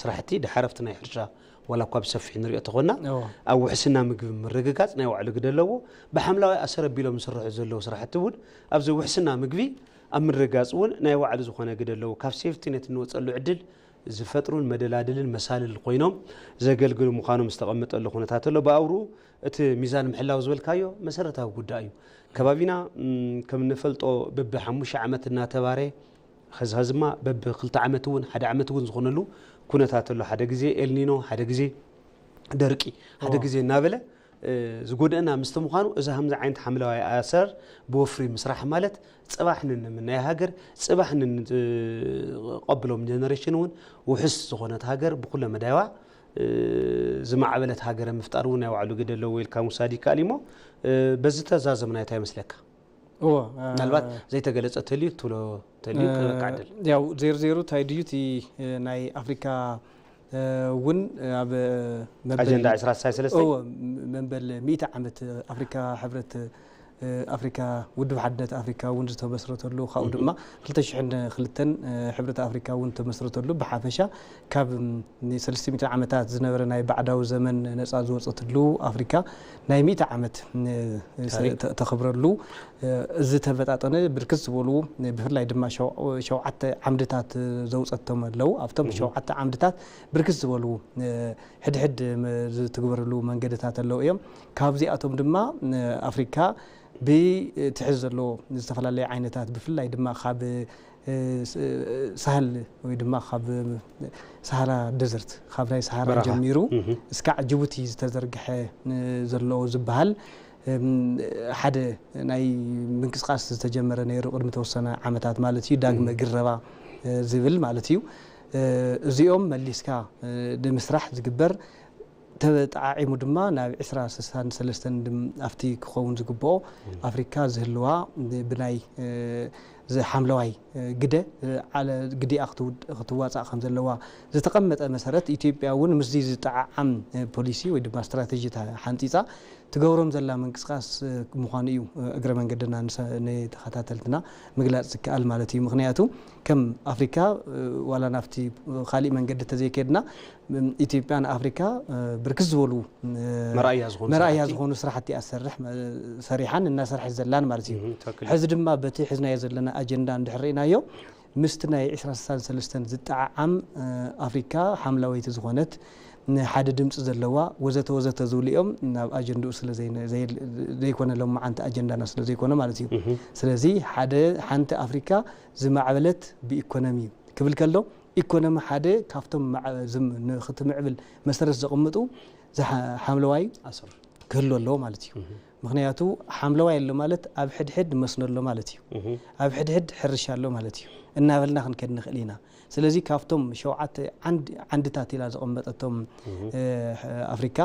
ስራሕቲ ድሓር ኣብቲ ናይ ሕርሻ ዋላ እኳ ብሰፊሕ ንሪኦ ተኾንና፣ ኣብ ውሕስና ምግቢ ምርግጋጽ ናይ ባዕሉ ግደ ኣለዎ። ብሓምለዋይ ኣሰር ኣቢሎም ዝስርሑ ዘለዉ ስራሕቲ እውን ኣብዚ ውሕስና ምግቢ ኣብ ምርግጋጽ እውን ናይ ባዕሉ ዝኾነ ግደ ኣለዎ። ካብ ሴፍቲ ኔት እንወጸሉ ዕድል ዝፈጥሩን መደላድልን መሳልል ኮይኖም ዘገልግሉ ምዃኖም ዝተቐመጠሉ ኩነታት ኣሎ። ብኣውርኡ እቲ ሚዛን ምሕላው ዝበልካዮ መሰረታዊ ጉዳይ እዩ። ከባቢና ከም እንፈልጦ በቢ ሓሙሽተ ዓመት እናተባረ፣ ኸዚ ኸዚ ድማ በቢ ክልተ ዓመት እውን ሓደ ዓመት እውን ዝኾነሉ ኩነታት ኣሎ። ሓደ ግዜ ኤልኒኖ፣ ሓደ ግዜ ደርቂ፣ ሓደ ግዜ እናበለ ዝጎደእና ምስቲ ምዃኑ፣ እዚ ከምዚ ዓይነት ሓምለዋይ ኣሰር ብወፍሪ ምስራሕ ማለት ፅባሕ ንንምናይ ሃገር፣ ፅባሕ ንንቐብሎም ጀነሬሽን እውን ውሕስ ዝኾነት ሃገር ብኩለ መዳይዋ ዝማዕበለት ሃገረ ምፍጣር እውን ናይ ባዕሉ ግደ ኣለዎ ኢልካ ምውሳድ ይከኣል እዩ። እሞ በዚ ተዛዘምና እንታይ ይመስለካ? እዎ፣ ምናልባት ዘይተገለጸ ተልዩ ትብሎ ተልዩ ክበካ ዕድል። ያው ዜሮ ዜሮ እንታይ ድዩ እቲ ናይ ኣፍሪካ እውን ኣብ መበል ኣጀንዳ ዕስራ ስሳይ ሰለስተ? እዎ፣ መበል ሚእቲ ዓመት ኣፍሪካ ሕብረት ኣፍሪካ ውድብ ሓድነት ኣፍሪካ እውን ዝተመስረተሉ ካብኡ ድማ ክልተ ሽሕን ክልተን ሕብረት ኣፍሪካ እውን ተመስረተሉ ብሓፈሻ ካብ ንሰለስተ ሚእቲ ዓመታት ዝነበረ ናይ ባዕዳዊ ዘመን ነፃ ዝወፀትሉ ኣፍሪካ ናይ ሚእቲ ዓመት ተኸብረሉ እዚ ተመጣጠነ ብርክት ዝበሉ ብፍላይ ድማ ሸውዓተ ዓምድታት ዘውፀቶም ኣለዉ ኣብቶም ሸውዓተ ዓምድታት ብርክት ዝበሉ ሕድሕድ ዝትግበረሉ መንገድታት ኣለዉ እዮም ካብዚኣቶም ድማ ኣፍሪካ ብትሕዚ ዘሎ ዝተፈላለየ ዓይነታት ብፍላይ ድማ ካብ ሳህል ወይ ድማ ካብ ሳሃራ ደዘርት ካብ ናይ ሳሃራ ጀሚሩ እስካዕ ጅቡቲ ዝተዘርግሐ ዘሎ ዝበሃል ሓደ ናይ ምንቅስቃስ ዝተጀመረ ነይሩ ቅድሚ ተወሰነ ዓመታት ማለት እዩ ዳግመ ግረባ ዝብል ማለት እዩ እዚኦም መሊስካ ንምስራሕ ዝግበር ተጣዒሙ ድማ ናብ ዕስራ ስሳን ሰለስተን ድም-፣ ኣብቲ ክኸውን ዝግብኦ ኣፍሪካ ዝህልዋ ብ-፣ ብናይ፣ እ፣ እዚ ሓምለዋይ፣ እ፣ ግደ፣ እ፣ ዓለ-፣ ግዲኣ ክትውድ-፣ ክትዋፃእ ከም ዘለዋ ዝተቐመጠ መሰረት፣ ኢትዮጵያ እውን ምስዚ ዝጠዓዓም፣ እ፣ ፖሊሲ ወይ ድማ ስትራተጂ ታ-፣ ሓንፂፃ ትገብሮም ዘላ ምንቅስቃስ፣ እ፣ ምዃኑ እዩ፣ እ፣ እግረ መንገድና ንሰ-፣ ንተኸታተልትና ምግላፅ ዝከኣል ማለት እዩ። ምክንያቱ ከም ኣፍሪካ፣ እ፣ ዋላ ናብቲ፣ እ፣ ካሊእ መንገዲ ተዘይከድና፣ ም-፣ ኢትዮጵያ ንኣፍሪካ፣ እ፣ ብርክት ዝበሉ፣ እ፣ መርኣያ ዝኾኑ መርኣያ ስራሕቲ። ዝኾኑ ስራሕቲ እያ ትሰርሕ፣ መ-፣ ሰሪሓን እናሰርሐት ዘላን ማለት እዩ። እህ፣ ትክክል። ሕዚ ድማ በቲ ሒዝናዮ ዘለና ኣጀንዳ እንድሕር ርኢናዮ፣ ምስቲ ናይ ዕስራ ስሳን ሰለስተን ዝጠዓዓም፣ እ፣ ኣፍሪካ ሓምላወይቲ ዝኾነት፣ ንሓደ ድምፂ ዘለዋ ወዘተ ወዘተ ዝብሉ እዮም። ናብ ኣጀንድኡ ስለ ዘይነ-፣ ዘይ-፣ ዘይኮነ፣ ሎማዓንቲ ኣጀንዳና ስለ ዘይኮነ ማለት እዩ። እህ። ስለዚ ሓደ፣ ሓንቲ ኣፍሪካ ዝማዕበለት ብኢኮኖሚ ክብል ከሎ፣ ኢኮኖሚ ሓደ ካብቶም ማዕ-፣ ዝም-፣ ንክትምዕብል መሰረት ዘቕምጡ ዝሓ-፣ ሓምለዋይ ኣሰር። ክህሉ ኣለዎ ማለት እዩ። እህ። ምክንያቱ ሓምለዋይ ኣሎ ማለት ኣብ ሕድሕድ መስኖ ኣሎ ማለት እዩ። እህ። ኣብ ሕድሕድ ሕርሻ ኣሎ ማለት እዩ። እናበልና ክንከድ ንኽእል ኢና። ስለዚ ካብቶም ሸውዓተ ዓንድ-፣ ዓንድታት ኢላ ዘቐመጠቶም፣ እህ። እ፣ ኣፍሪካ፣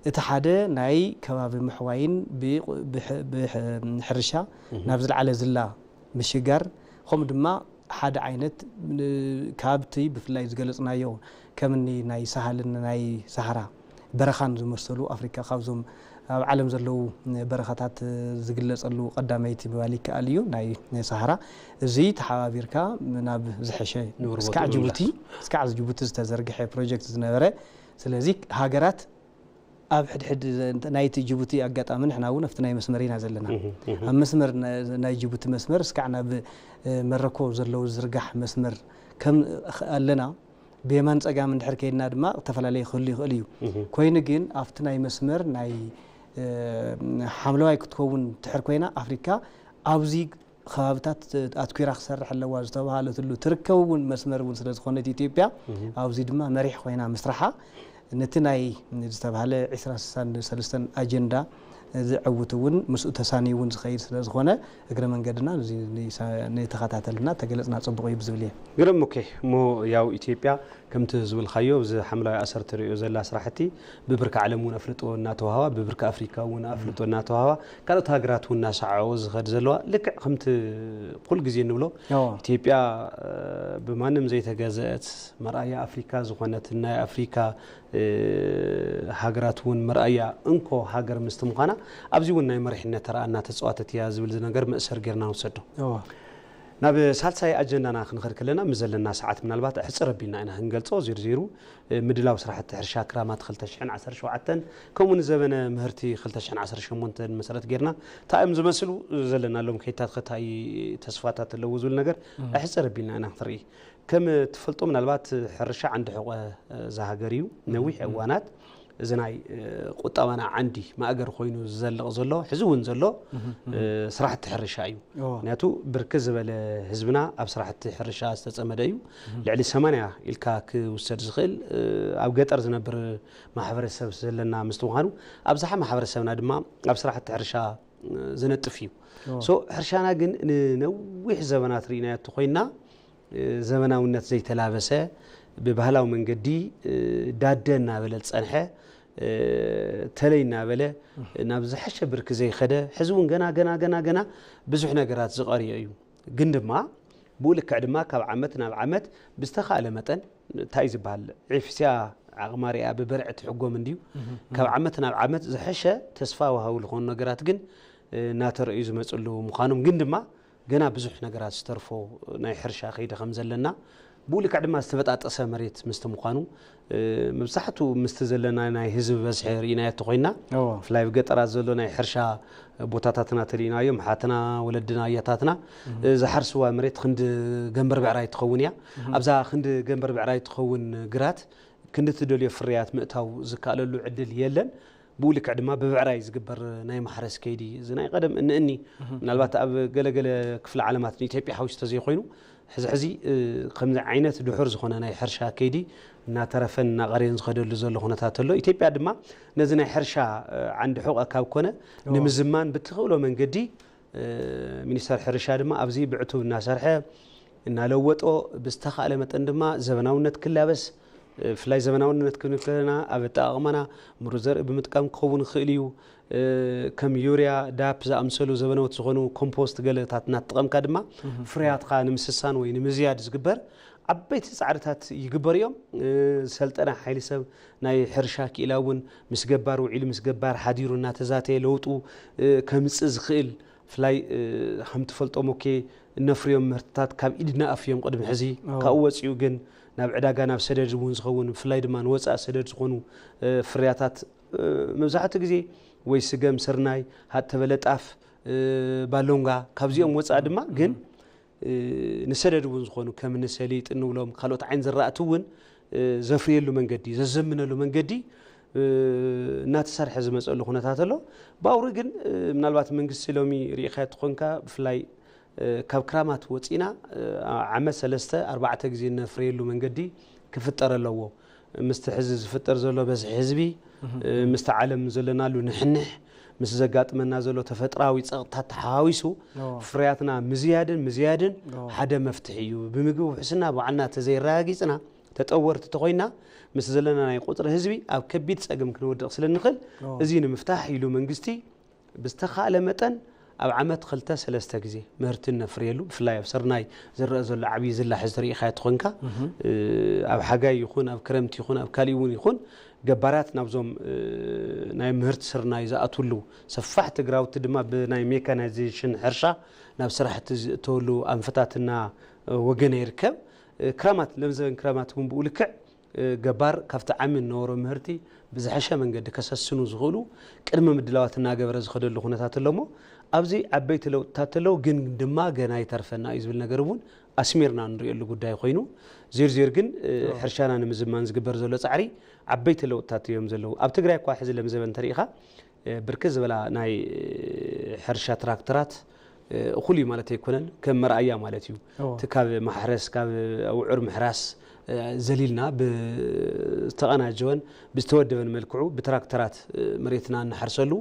እቲ ሓደ ናይ ከባቢ ምሕዋይን ብቑ-፣ ብሕ-፣ ብሕ-፣ ሕርሻ እህ። ናብ ዝለዓለ ዝላ ምሽጋር፣ ከምኡ ድማ ሓደ ዓይነት ን-፣ ካብቲ ብፍላይ ዝገለጽናዮ ከምኒ ናይ ሳሃልን ናይ ሰሃራ በረኻን ዝመሰሉ፣ ኣፍሪካ ካብዞም ኣብ ዓለም ዘለዉ በረኻታት ዝግለጸሉ ቀዳመይቲ ምባል ይከኣል እዩ፣ ናይ ሰሃራ። እዚ ተሓባቢርካ ናብ ዝሐሸ ንብር እስካዕ ቦትኡ ጅቡቲ፣ ንምምላስ። እስካዕ ጅቡቲ ዝተዘርግሐ ፕሮጀክት ዝነበረ። ስለዚ ሃገራት ኣብ ሕድሕድ ዘ-፣ ናይቲ ጅቡቲ ኣጋጣሚ ንሕና እውን ኣብቲ ናይ መስመር ኢና ዘለና። እህ፣ እህ። ኣብ መስመር ና-፣ ናይ ጅቡቲ መስመር እስካዕ ናብ፣ እ፣ መረኮ ዘለዉ ዝርጋሕ መስመር ከም ኽ-፣ ኣለና። ብየማን ጸጋም እንድሕር ከይድና ድማ ዝተፈላለየ ክህሉ ይኽእል እዩ። እህ። ኮይኑ ግን ኣብቲ ናይ መስመር ናይ፣ እ፣ ሓምለዋይ ክትከውን ትሕር ኮይና ኣፍሪካ ኣብዚ ከባብታት ኣትኲራ ክሰርሕ ኣለዋ ዝተባሃለትሉ ትርከብ እውን መስመር እውን ስለ ዝኾነት ኢትዮጵያ እህ። ኣብዚ ድማ መሪሕ ኮይና ምስራሓ ነቲ ናይ ዝተባህለ ዕስራ ስሳን ሰለስተን ኣጀንዳ ዘዕውት እውን ምስኡ ተሳንዩ እውን ዝኸይድ ስለ ዝኾነ እግረ መንገድና እዚ ንይሳ-፣ ንተኸታተልና ተገለጽና ጽቡቕ እዩ ብዝብል እየ። ግርም፣ ኦኬ። እሞ ያው ኢትዮጵያ ከምቲ ዝበልካዮ፣ እዚ ሓምለዋይ ኣሰር ትርእዮ ዘላ ስራሕቲ ብብርኪ ዓለም እውን ኣፍልጦ እናተዋህባ፣ ብብርኪ ኣፍሪካ እውን ኣፍልጦ እናተዋህባ፣ ካልኦት ሃገራት እውን እናሰዓዖ ዝኸድ ዘለዋ፣ ልክዕ ከምቲ ኩል ግዜ እንብሎ፣ ኣዎ። ኢትዮጵያ፣ እ፣ ብማንም ዘይተገዘአት፣ መርኣያ ኣፍሪካ ዝኾነት፣ ናይ ኣፍሪካ፣ እ፣ ሃገራት እውን መርኣያ እንኮ ሃገር ምስቲ ምዃና፣ ኣብዚ እውን ናይ መሪሕነት ተራ እናተፃወተት እያ ዝብል ነገር መእሰር ጌርና ንውሰዶ። ኣዎ። ናብ ሳልሳይ ኣጀንዳና ክንኸድ ከለና፣ ምስ ዘለና ሰዓት ምናልባት ኣሕፅር ኣቢልና ኢና ክንገልጾ። ዝርዚሩ፣ እ፣ ምድላው ስራሕቲ ሕርሻ ክራማት ክልተ ሽሕን ዓሰርተ ሸውዓተን፣ ከምኡ ንዘበነ ምህርቲ ክልተ ሽሕን ዓሰርተ ሸሞንተን መሰረት ጌርና፣ እንታይ እዮም ዝመስሉ ዘለናሎም ከይታትኸታይ ተስፋታት ኣለዎ ዝብል ነገር እም። ኣሕፅር ኣቢልና ኢና ክንርኢ። ከም ትፈልጦ፣ ምናልባት ሕርሻ ዓንዲ ሕቆ፣ እ፣ እዛ ሃገር እዩ። ነዊሕ እም። እዋናት እዚ ናይ፣ እ፣ ቁጠባና ዓንዲ ማእገር ኮይኑ ዝዘልቕ ዘሎ፣ ሕዚ እውን ዘሎ፣ እህ፣ እህ። እ፣ ስራሕቲ ሕርሻ እዩ። እዎ። ምክንያቱ ብርክት ዝበለ ህዝብና ኣብ ስራሕቲ ሕርሻ ዝተጸመደ እዩ። እህ። ልዕሊ ሰማንያ ኢልካ ክውሰድ ዝኽእል፣ እ፣ ኣብ ገጠር ዝነብር ማሕበረሰብ ዘለና ምስቲ ምዃኑ፣ ኣብዝሓ ማሕበረሰብና ድማ ኣብ ስራሕቲ ሕርሻ፣ እ፣ ዝነጥፍ እዩ። እዎ። ሶ፣ ሕርሻና ግን ንነዊሕ ዘበናት ርኢናዮ እንተኾይንና፣ እ፣ ዘመናውነት ዘይተላበሰ፣ ብባህላዊ መንገዲ፣ እ፣ ዳደ እናበለ ዝጸንሐ፣ እ፣ ተለይ እናበለ እህ። ናብ ዝሐሸ ብርኪ ዘይኸደ፣ ሕዚ እውን ገና፣ ገና፣ ገና፣ ገና ብዙሕ ነገራት ዝቐርዮ እዩ። ግን ድማ ብኡ ልክዕ ድማ ካብ ዓመት ናብ ዓመት ብዝተኻእለ መጠን፣ እንታይ እዩ ዝበሃል፣ ዒፍስያ ዓቕማ ሪኣ ብበርዒ ትሕጎም እንድዩ። እህ፣ እህ። ካብ ዓመት ናብ ዓመት ዝሐሸ ተስፋ ወሃቢ ዝኾኑ ነገራት ግን፣ እ፣ እናተረእዩ ዝመፅሉ ምዃኖም፣ ግን ድማ ገና ብዙሕ ነገራት ዝተርፎ ናይ ሕርሻ ከይዲ ከም ዘለና፣ ብኡ ልክዕ ድማ ዝተበጣጠሰ መሬት ምስቲ ምዃኑ፣ እ፣ መብዛሕትኡ ምስቲ ዘለና ናይ ህዝቢ በዝሒ ርኢናዮ እንተኾይንና፣ እዎ። ብፍላይ ኣብ ገጠራት ዘሎ ናይ ሕርሻ ቦታታትና ተሪኢናዮም፣ ሓትና፣ ወለድና፣ ኣያታትና፣ እህ። እ፣ ዝሓርስዋ መሬት ክንዲ ገንበር ብዕራይ ትኸውን እያ። እህ። ኣብዛ ክንዲ ገንበር ብዕራይ ትኸውን ግራት ክንዲ ትደልዮ ፍርያት ምእታው ዝከኣለሉ ዕድል የለን። ብኡ ልክዕ ድማ ብብዕራይ ዝግበር ናይ ማሕረስ ከይዲ፣ እዚ ናይ ቀደም እንእኒ፣ እህ። ምናልባት ኣብ ገለገለ ክፍለ ዓለማት ንኢትዮጵያ ሓዊሱ ተዘይኮይኑ፣ ሕዚ ሕዚ፣ እ፣ ከምዚ ዓይነት ድሑር ዝኾነ ናይ ሕርሻ ከይዲ እናተረፈን እናቐረየን ዝኸደሉ ዘሎ ኩነታት ኣሎ። ኢትዮጵያ ድማ ነዚ ናይ ሕርሻ፣ እ፣ ዓንዲ ሕቖ ካብ ኮነ እዎ። ንምዝማን ብትኽእሎ መንገዲ፣ እ፣ ሚኒስተር ሕርሻ ድማ ኣብዚ ብዕቱብ እናሰርሐ፣ እናለወጦ፣ ብዝተኻእለ መጠን ድማ ዘበናውነት ክላበስ፣ ብፍላይ ዘበናውነት ክንብል ከለና ኣብ ኣጠቓቕማና ምሩፅ ዘርኢ ብምጥቃም ክኸውን ይኽእል እዩ። ከም ዩርያ፣ ዳፕ ዝኣምሰሉ ዘበናውት ዝኾኑ ኮምፖስት ገለታት እናተጠቐምካ ድማ ፍርያትካ ንምስሳን ወይ ንምዝያድ ዝግበር ዓበይቲ ጻዕርታት ይግበር እዮም። ዝሰልጠነ ሓይሊ ሰብ ናይ ሕርሻ ክኢላ እውን ምስ ገባር ውዒሉ ምስ ገባር ሓዲሩ እናተዛተየ ለውጡ ከምጽእ ዝኽእል ብፍላይ ከም ትፈልጦ ሞኬ እነፍርዮም ምህርትታት ካብ ኢድና ኣፍዮም ቅድሚ ሕዚ ካብኡ ወፂኡ ግን ናብ ዕዳጋ ናብ ሰደድ እውን ዝኸውን ብፍላይ ድማ ንወፃኢ ሰደድ ዝኾኑ ፍርያታት መብዛሕትኡ ግዜ ወይ ስገም ስርናይ ሃተበለ ጣፍ ባሎንጋ ካብዚኦም ወፃኢ ድማ ግን ንሰደድ እውን ዝኾኑ ከም ንሰሊጥ እንብሎም ካልኦት ዓይን ዝራእቲ እውን ዘፍርየሉ መንገዲ ዘዘምነሉ መንገዲ እናተሰርሐ ዝመፀሉ ኩነታት ኣሎ። ብኣውሪ ግን ምናልባት መንግስቲ ሎሚ ርኢኻዮ ትኾንካ ብፍላይ ካብ ክራማት ወፂና ዓመት ሰለስተ ኣርባዕተ ግዜ እነፍርየሉ መንገዲ ክፍጠር ኣለዎ። ምስቲ ሕዚ ዝፍጠር ዘሎ በዝሒ ህዝቢ ምስቲ ዓለም ዘለናሉ ንሕንሕ ምስ ዘጋጥመና ዘሎ ተፈጥራዊ ፀቕጥታት ተሓዋዊሱ ፍርያትና ምዝያድን ምዝያድን ሓደ መፍትሒ እዩ። ብምግቢ ውሕስና ባዕልና ተዘይረጋጊፅና ተጠወርቲ ተኾይና ምስ ዘለና ናይ ቁፅሪ ህዝቢ ኣብ ከቢድ ፀገም ክንወድቕ ስለ ንኽእል እዚ ንምፍታሕ ኢሉ መንግስቲ ብዝተኻእለ መጠን ኣብ ዓመት ክልተ ሰለስተ ግዜ ምህርቲ እነፍርየሉ ብፍላይ ኣብ ስርናይ ዝረአ ዘሎ ዓብዪ ዝላ ሕዚ ተሪኢኻዮ ተኾንካ ኣብ ሓጋይ ይኹን ኣብ ክረምቲ ይኹን ኣብ ካሊእ እውን ይኹን ገባራት ናብዞም ናይ ምህርቲ ስርናይ ዝኣትውሉ ሰፋሕቲ ግራውቲ ድማ ብናይ ሜካናይዜሽን ሕርሻ ናብ ስራሕቲ ዝእተወሉ ኣንፈታት እና ወገነ ይርከብ። ክራማት ለምዘበን ክራማት እውን ብኡ ልክዕ ገባር ካብቲ ዓሚ እነበሮ ምህርቲ ብዝሐሸ መንገዲ ከሰስኑ ዝኽእሉ ቅድመ ምድላዋት እናገበረ ዝኸደሉ ኩነታት ኣሎ እሞ ኣብዚ ዓበይቲ ለውጥታት ኣለዉ ግን ድማ ገና ይተርፈና እዩ ዝብል ነገር እውን ኣስሚርና ንሪእሉ ጉዳይ ኮይኑ ዜርዜር ግን ሕርሻና ንምዝማን ዝግበር ዘሎ ፃዕሪ ዓበይቲ ለውጥታት እዮም ዘለዉ ኣብ ትግራይ እኳ ሕዚ ለምዘበ እንተሪኢኻ ብርክት ዝበላ ናይ ሕርሻ ትራክተራት እኹል እዩ ማለት ኣይኮነን ከም መርኣያ ማለት እዩ እቲ ካብ ማሕረስ ካብ ኣውዑር ምሕራስ ዘሊልና ብዝተቐናጀወን ብዝተወደበን መልክዑ ብትራክተራት መሬትና እንሓርሰሉ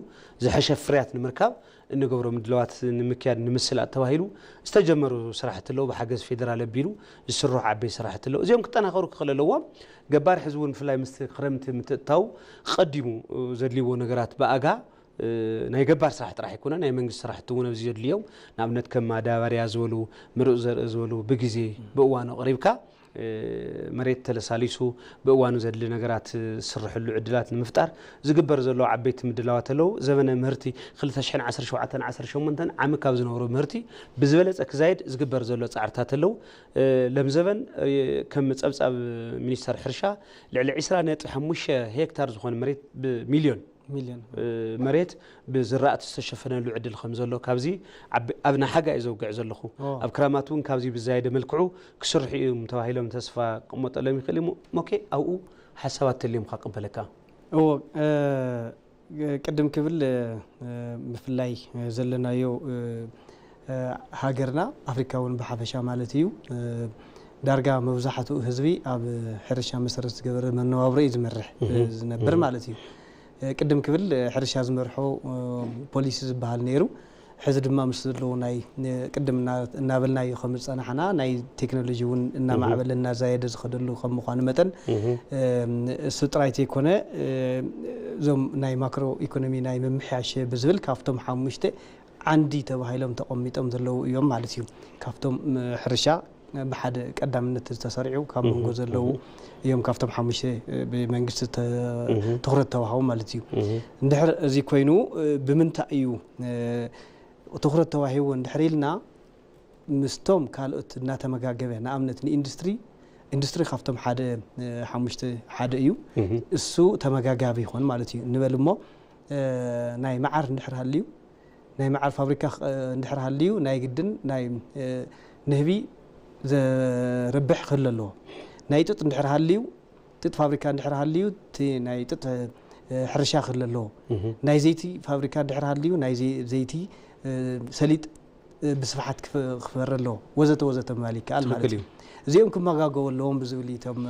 ዝሐሸ ፍርያት ንምርካብ እንገብሮ ምድለዋት ንምክያድ ንምስላጥ ተባሂሉ ዝተጀመሩ ስራሕቲ ኣለዉ ብሓገዝ ፌደራል ኣቢሉ ዝስርሑ ዓበይ ስራሕቲ ኣለዉ እዚኦም ክጠናኸሩ ክኽእል ኣለዎም ገባር ሕዚ እውን ብፍላይ ምስ ክረምቲ ምትእታው ቀዲሙ ዘድልይዎ ነገራት ብኣጋ ናይ ገባር ስራሕ ጥራሕ ኣይኮነ ናይ መንግስቲ ስራሕቲ እውን ኣብዚ ዘድልዮም ንኣብነት ከም ማዳበርያ ዝበሉ ምሩፅ ዘርኢ ዝበሉ ብግዜ ብእዋኑ ኣቕሪብካ መሬት ተለሳሊሱ ብእዋኑ ዘድሊ ነገራት ዝስርሕሉ ዕድላት ንምፍጣር ዝግበር ዘሎ ዓበይቲ ምድላዋት ኣለዉ ዘበነ ምህርቲ ክልተ ሽሕን ዓሰርተ ሸውዓተን ዓሰርተ ሸሞንተን ዓሚ ካብ ዝነበሮ ምህርቲ ብዝበለፀ ክዛይድ ዝግበር ዘሎ ፃዕርታት ኣለዉ ለምዘበን ከም ፀብፃብ ሚኒስተር ሕርሻ ልዕሊ ዕስራ ነጥቢ ሓሙሽተ ሄክታር ዝኾነ መሬት ብሚልዮን ሚልዮን መሬት ብዝራእቲ ዝተሸፈነሉ ዕድል ከም ዘሎ ካብዚ ኣብ ናይ ሓጋይ ዘውግዕ ዘለኹ ኣብ ክራማት እውን ካብዚ ብዛየደ መልክዑ ክስርሑ እዮም ተባሂሎም ተስፋ ክቕመጠሎም ይኽእል እዩ ሞኬ ኣብኡ ሓሳባት ተልዮም ክቕበለካ እዎ ቅድም ክብል ብፍላይ ዘለናዮ ሃገርና ኣፍሪካ እውን ብሓፈሻ ማለት እዩ ዳርጋ መብዛሕትኡ ህዝቢ ኣብ ሕርሻ መሰረት ዝገበረ መነባብሮ እዩ ዝመርሕ ዝነብር ማለት እዩ ቅድም ክብል ሕርሻ ዝመርሖ ፖሊሲ ዝበሃል ነይሩ ሕዚ ድማ ምስ ዘለዉ ናይ ቅድም እናበልናዮ ከም ዝፀናሕና ናይ ቴክኖሎጂ እውን እናማዕበለ እናዛየደ ዝኸደሉ ከም ምኳኑ መጠን እሱ ጥራይ ዘይኮነ እዞም ናይ ማክሮ ኢኮኖሚ ናይ ምምሕያሽ ብዝብል ካብቶም ሓሙሽተ ዓንዲ ተባሂሎም ተቐሚጦም ዘለዉ እዮም ማለት እዩ ካብቶም ሕርሻ ብሓደ ቀዳምነት ዝተሰሪዑ ካብ መንጎ ዘለዉ እዮም ካብቶም ሓሙሽተ ብመንግስቲ ትኩረት ተዋሃቡ ማለት እዩ እንድሕር እዚ ኮይኑ ብምንታይ እዩ ትኩረት ተዋሂቡ እንድሕር ኢልና ምስቶም ካልኦት እናተመጋገበ ንኣብነት ንኢንዱስትሪ ኢንዱስትሪ ካብቶም ሓደ ሓሙሽተ ሓደ እዩ እሱ ተመጋጋቢ ይኾን ማለት እዩ ንበል እሞ ናይ መዓር እንድሕር ሃልዩ ናይ መዓር ፋብሪካ እንድሕር ሃልዩ ናይ ግድን ናይ ንህቢ ዘርብሕ ክህሉ ኣለዎ ናይ ጡጥ እንድሕር ሃልዩ ጥጥ ፋብሪካ እንድሕር ሃልዩ እቲ ናይ ጥጥ ሕርሻ ክህሉ ኣለዎ ናይ ዘይቲ ፋብሪካ እንድሕር ሃልዩ ናይ ዘይቲ ሰሊጥ ብስፍሓት ክፈሪ ኣለዎ ወዘተ ወዘተ ምባል ይከኣል ማለት እዩ እዚኦም ክመጋገቡ ኣለዎም ብዝብል እቶም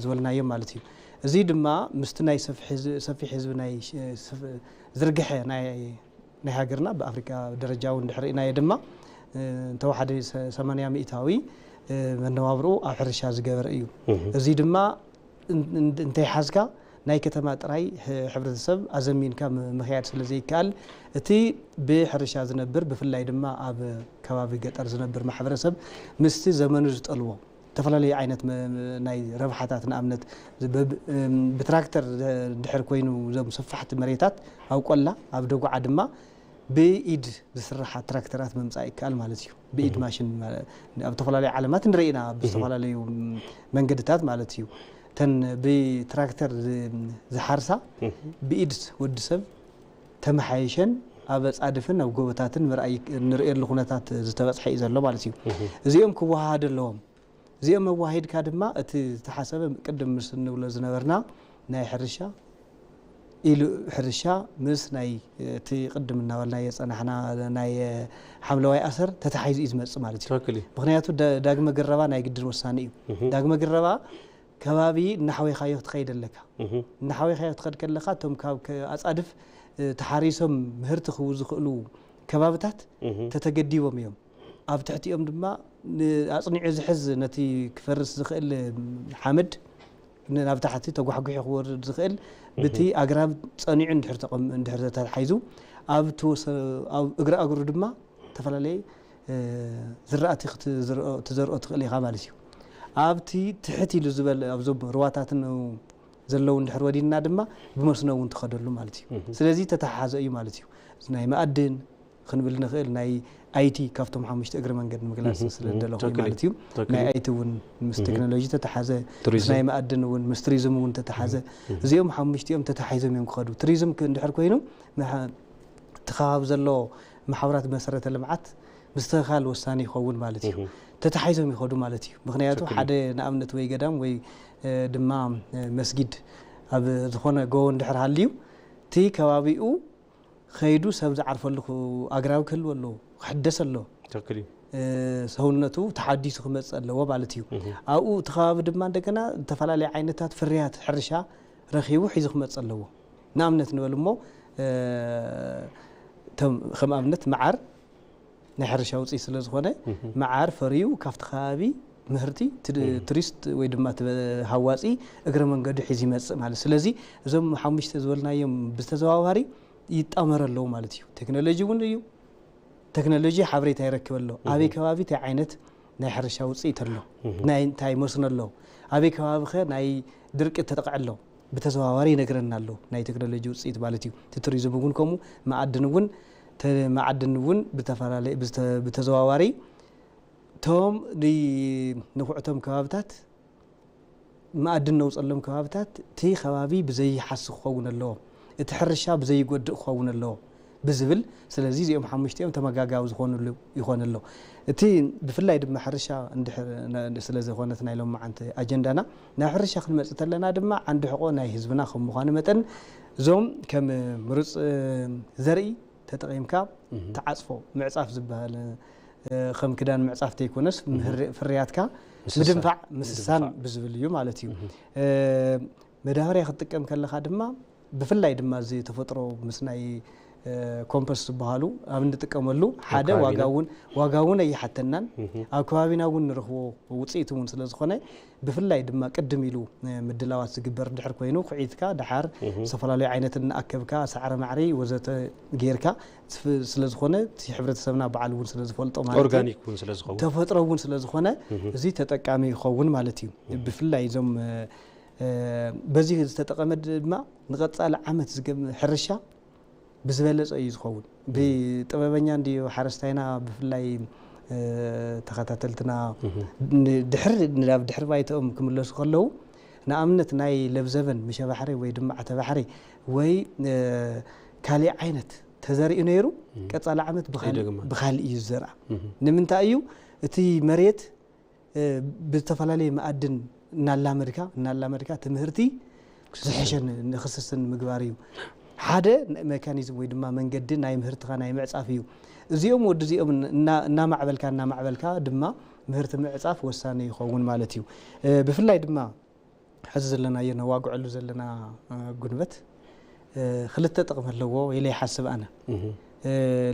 ዝበልናዮም ማለት እዩ እዚ ድማ ምስቲ ናይ ሰፊሕ ህዝቢ ናይ ዝርግሐ ናይ ናይ ሃገርና ብኣፍሪካ ደረጃ እውን ድሕር ኢናዮ ድማ እንተወሓደ ሰማንያ ሚእታዊ መነባብርኡ ኣብ ሕርሻ ዝገበረ እዩ እዚ ድማ እንተይሓዝካ ናይ ከተማ ጥራይ ሕብረተሰብ ኣዘሚንካ ምኽያድ ስለ ዘይከኣል፣ እቲ ብሕርሻ ዝነብር፣ ብፍላይ ድማ ኣብ ከባቢ ገጠር ዝነብር ማሕበረሰብ ምስቲ ዘመኑ ዝጠልቦ ዝተፈላለዩ ዓይነት ናይ ረብሓታት፣ ንኣብነት ብትራክተር ድሕር ኮይኑ፣ እዞም ሰፋሕቲ መሬታት ኣብ ቆላ ኣብ ደጉዓ ድማ ብኢድ ዝስራሓ ትራክተራት ምምፃእ ይከኣል ማለት እዩ። ብኢድ ማሽን ኣብ ዝተፈላለዩ ዓለማት ንርኢ ኢና፣ ብዝተፈላለዩ መንገድታት ማለት እዩ። እተን ብትራክተር ዝሓርሳ ብኢድ ወዲ ሰብ ተመሓይሸን ኣብ ኣፃድፍን ኣብ ጎቦታትን ምርኣይ ንርእየሉ ኩነታት ዝተበፅሐ እዩ ዘሎ ማለት እዩ። እዚኦም ክወሃሃዱ ኣለዎም። እዚኦም መዋሂድካ ድማ እቲ ዝተሓሰበ ቅድም ምስ እንብሎ ዝነበርና ናይ ሕርሻ ኢሉ ሕርሻ ምስ ናይ እቲ ቅድም እናበልናዮ ዝፀናሕና ናይ ሓምለዋይ ኣሰር ተታሒዙ እዩ ዝመፅእ ማለት እዩ። ምክንያቱ ዳግመ ግረባ ናይ ግድን ወሳኒ እዩ። ዳግመ ግረባ ከባቢ እናሓወይካዮ ክትኸይድ ኣለካ። እናሓወይካዮ ክትኸድ ከለካ እቶም ካብ ኣፃድፍ ተሓሪሶም ምህርቲ ክህቡ ዝኽእሉ ከባብታት ተተገዲቦም እዮም። ኣብ ትሕቲኦም ድማ ኣፅኒዑ ዝሕዝ ነቲ ክፈርስ ዝኽእል ሓመድ ናብ ታሕቲ ተጓሕጒሑ ክወርድ ዝኽእል ብቲ ኣግራብ ፀኒዑ እንድሕር ተታሒዙ ኣብ እግሪ ኣግሩ ድማ ዝተፈላለየ ዝራእቲ ክትዘርኦ ትኽእል ኢኻ ማለት እዩ። ኣብቲ ትሕት ኢሉ ዝበለ ኣብዞም ርዋታትን ዘለዉ እንድሕር ወዲድና ድማ ብመስኖ እውን ትኸደሉ ማለት እዩ። ስለዚ ተተሓሓዘ እዩ ማለት እዩ። ናይ መኣድን ክንብል ንኽእል ናይ ኣይቲ ካብቶም ሓሙሽተ እግሪ መንገድ ንምግላፅ ስለ ዝደለኹ ማለት እዩ። ናይ ኣይቲ እውን ምስ ቴክኖሎጂ ተተሓዘ፣ ምስ ናይ መኣድን እውን ምስ ቱሪዝም እውን ተተሓዘ። እዚኦም ሓሙሽቲኦም ተተሓሒዞም እዮም ክኸዱ። ቱሪዝም እንድሕር ኮይኑ እቲ ከባቢ ዘሎ መሓውራት መሰረተ ልምዓት ምስትኽኻል ወሳኒ ይኸውን ማለት እዩ። ተተሓሒዞም ይኸዱ ማለት እዩ። ምክንያቱ ሓደ ንኣብነት ወይ ገዳም ወይ ድማ መስጊድ ኣብ ዝኾነ ጎቦ እንድሕር ሃልዩ እቲ ከባቢኡ ከይዱ ሰብ ዝዓርፈሉ ኣግራብ ክህልዎ ኣለዎ፣ ክሕደስ ኣለዎ። ሰውነቱ ተሓዲሱ ክመፅእ ኣለዎ ማለት እዩ። ኣብኡ እቲ ከባቢ ድማ እንደገና ዝተፈላለዩ ዓይነታት ፍርያት ሕርሻ ረኺቡ ሒዙ ክመፅእ ኣለዎ። ንኣብነት ንበል እሞ ከም ኣብነት መዓር ናይ ሕርሻ ውፅኢት ስለ ዝኾነ መዓር ፈርዩ ካብቲ ከባቢ ምህርቲ ቱሪስት ወይ ድማ ሃዋፂ እግረ መንገዱ ሒዙ ይመፅእ ማለት። ስለዚ እዞም ሓሙሽተ ዝበልናዮም ብተዘዋዋሪ ይጣመር ኣለዉ ማለት እዩ። ቴክኖሎጂ እውን እዩ። ቴክኖሎጂ ሓበሬታ ይረክብ ኣሎ። ኣበይ ከባቢ እንታይ ዓይነት ናይ ሕርሻ ውፅኢት ኣሎ፣ ናይ እንታይ መስኖ ኣሎ፣ ኣበይ ከባቢ ኸ ናይ ድርቂ ተጠቕዐ ኣሎ፣ ብተዘዋዋሪ ይነግረና ኣሎ ናይ ቴክኖሎጂ ውፅኢት ማለት እዩ። እቲ ቱሪዝም እውን ከምኡ፣ መኣድን እውን መኣድን እውን ብተፈላለየ ብተዘዋዋሪ እቶም ንኹዕቶም ከባብታት መኣድን ነውፀሎም ከባብታት እቲ ከባቢ ብዘይሓስ ክኸውን ኣለዎ፣ እቲ ሕርሻ ብዘይጎድእ ክኸውን ኣለዎ ብዝብል። ስለዚ እዚኦም ሓሙሽቲኦም ተመጋጋቢ ዝኾኑሉ ይኾን ኣሎ። እቲ ብፍላይ ድማ ሕርሻ እንድሕር ስለ ዝኾነት ናይ ሎማዓንቲ ኣጀንዳና ናብ ሕርሻ ክንመፅእ ተለና ድማ ዓንዲ ሕቆ ናይ ህዝብና ከም ምዃኑ መጠን እዞም ከም ምሩፅ ዘርኢ ተጠቒምካ ትዓፅፎ ምዕፃፍ ዝበሃል ከም ክዳን ምዕፃፍ ተይኮነስ ፍርያትካ ምድንፋዕ ምስሳን ብዝብል እዩ ማለት እዩ። መዳበርያ ክትጥቀም ከለካ ድማ ብፍላይ ድማ እዚ ተፈጥሮ ምስ ናይ ኮምፖስት ዝበሃሉ ኣብ እንጥቀመሉ ሓደ ዋጋ እውን ዋጋ እውን ኣይሓተናን ኣብ ከባቢና እውን ንረኽቦ ውፅኢት እውን ስለ ዝኾነ ብፍላይ ድማ ቅድም ኢሉ ምድላዋት ዝግበር እንድሕር ኮይኑ ኩዒትካ ደሓር ዝተፈላለዩ ዓይነት እናኣከብካ ሳዕረ ማዕሪ ወዘተ ጌርካ ስለ ዝኾነ እቲ ሕብረተሰብና በዓል እውን ስለ ዝፈልጦ ማለት ኦርጋኒክ እውን ስለ ዝኸውን ተፈጥሮ እውን ስለ ዝኾነ እዚ ተጠቃሚ ይኸውን ማለት እዩ። ብፍላይ እዞም በዚ ዝተጠቐመ ድማ ንቐፃሊ ዓመት ዝገም ሕርሻ ብዝበለፀ እዩ ዝኸውን። ብጥበበኛ እንድዩ ሓረስታይና ብፍላይ ተኸታተልትና ድሕሪ ናብ ድሕሪ ባይተኦም ክምለሱ ከለዉ ንኣብነት ናይ ለብዘበን ምሸ ባሕሪ ወይ ድማ ዓተ ባሕሪ ወይ ካሊእ ዓይነት ተዘሪኡ ነይሩ ቀፃሊ ዓመት ብኻሊእ እዩ ዝዘርኣ። ንምንታይ እዩ እቲ መሬት ብዝተፈላለየ መኣድን እናላመድካ እናላመድካ ትምህርቲ ዝሕሸ ንክስስን ምግባር እዩ። ሓደ ሜካኒዝም ወይ ድማ መንገዲ ናይ ምህርትኻ ናይ ምዕፃፍ እዩ። እዚኦም ወዲ እዚኦም እናማዕበልካ እናማዕበልካ ድማ ምህርቲ ምዕፃፍ ወሳኒ ይኸውን ማለት እዩ። ብፍላይ ድማ ሕዚ ዘለናዮ ነዋግዐሉ ዘለና ጉንበት ክልተ ጥቕሚ ኣለዎ ኢለ ይሓስብ ኣነ።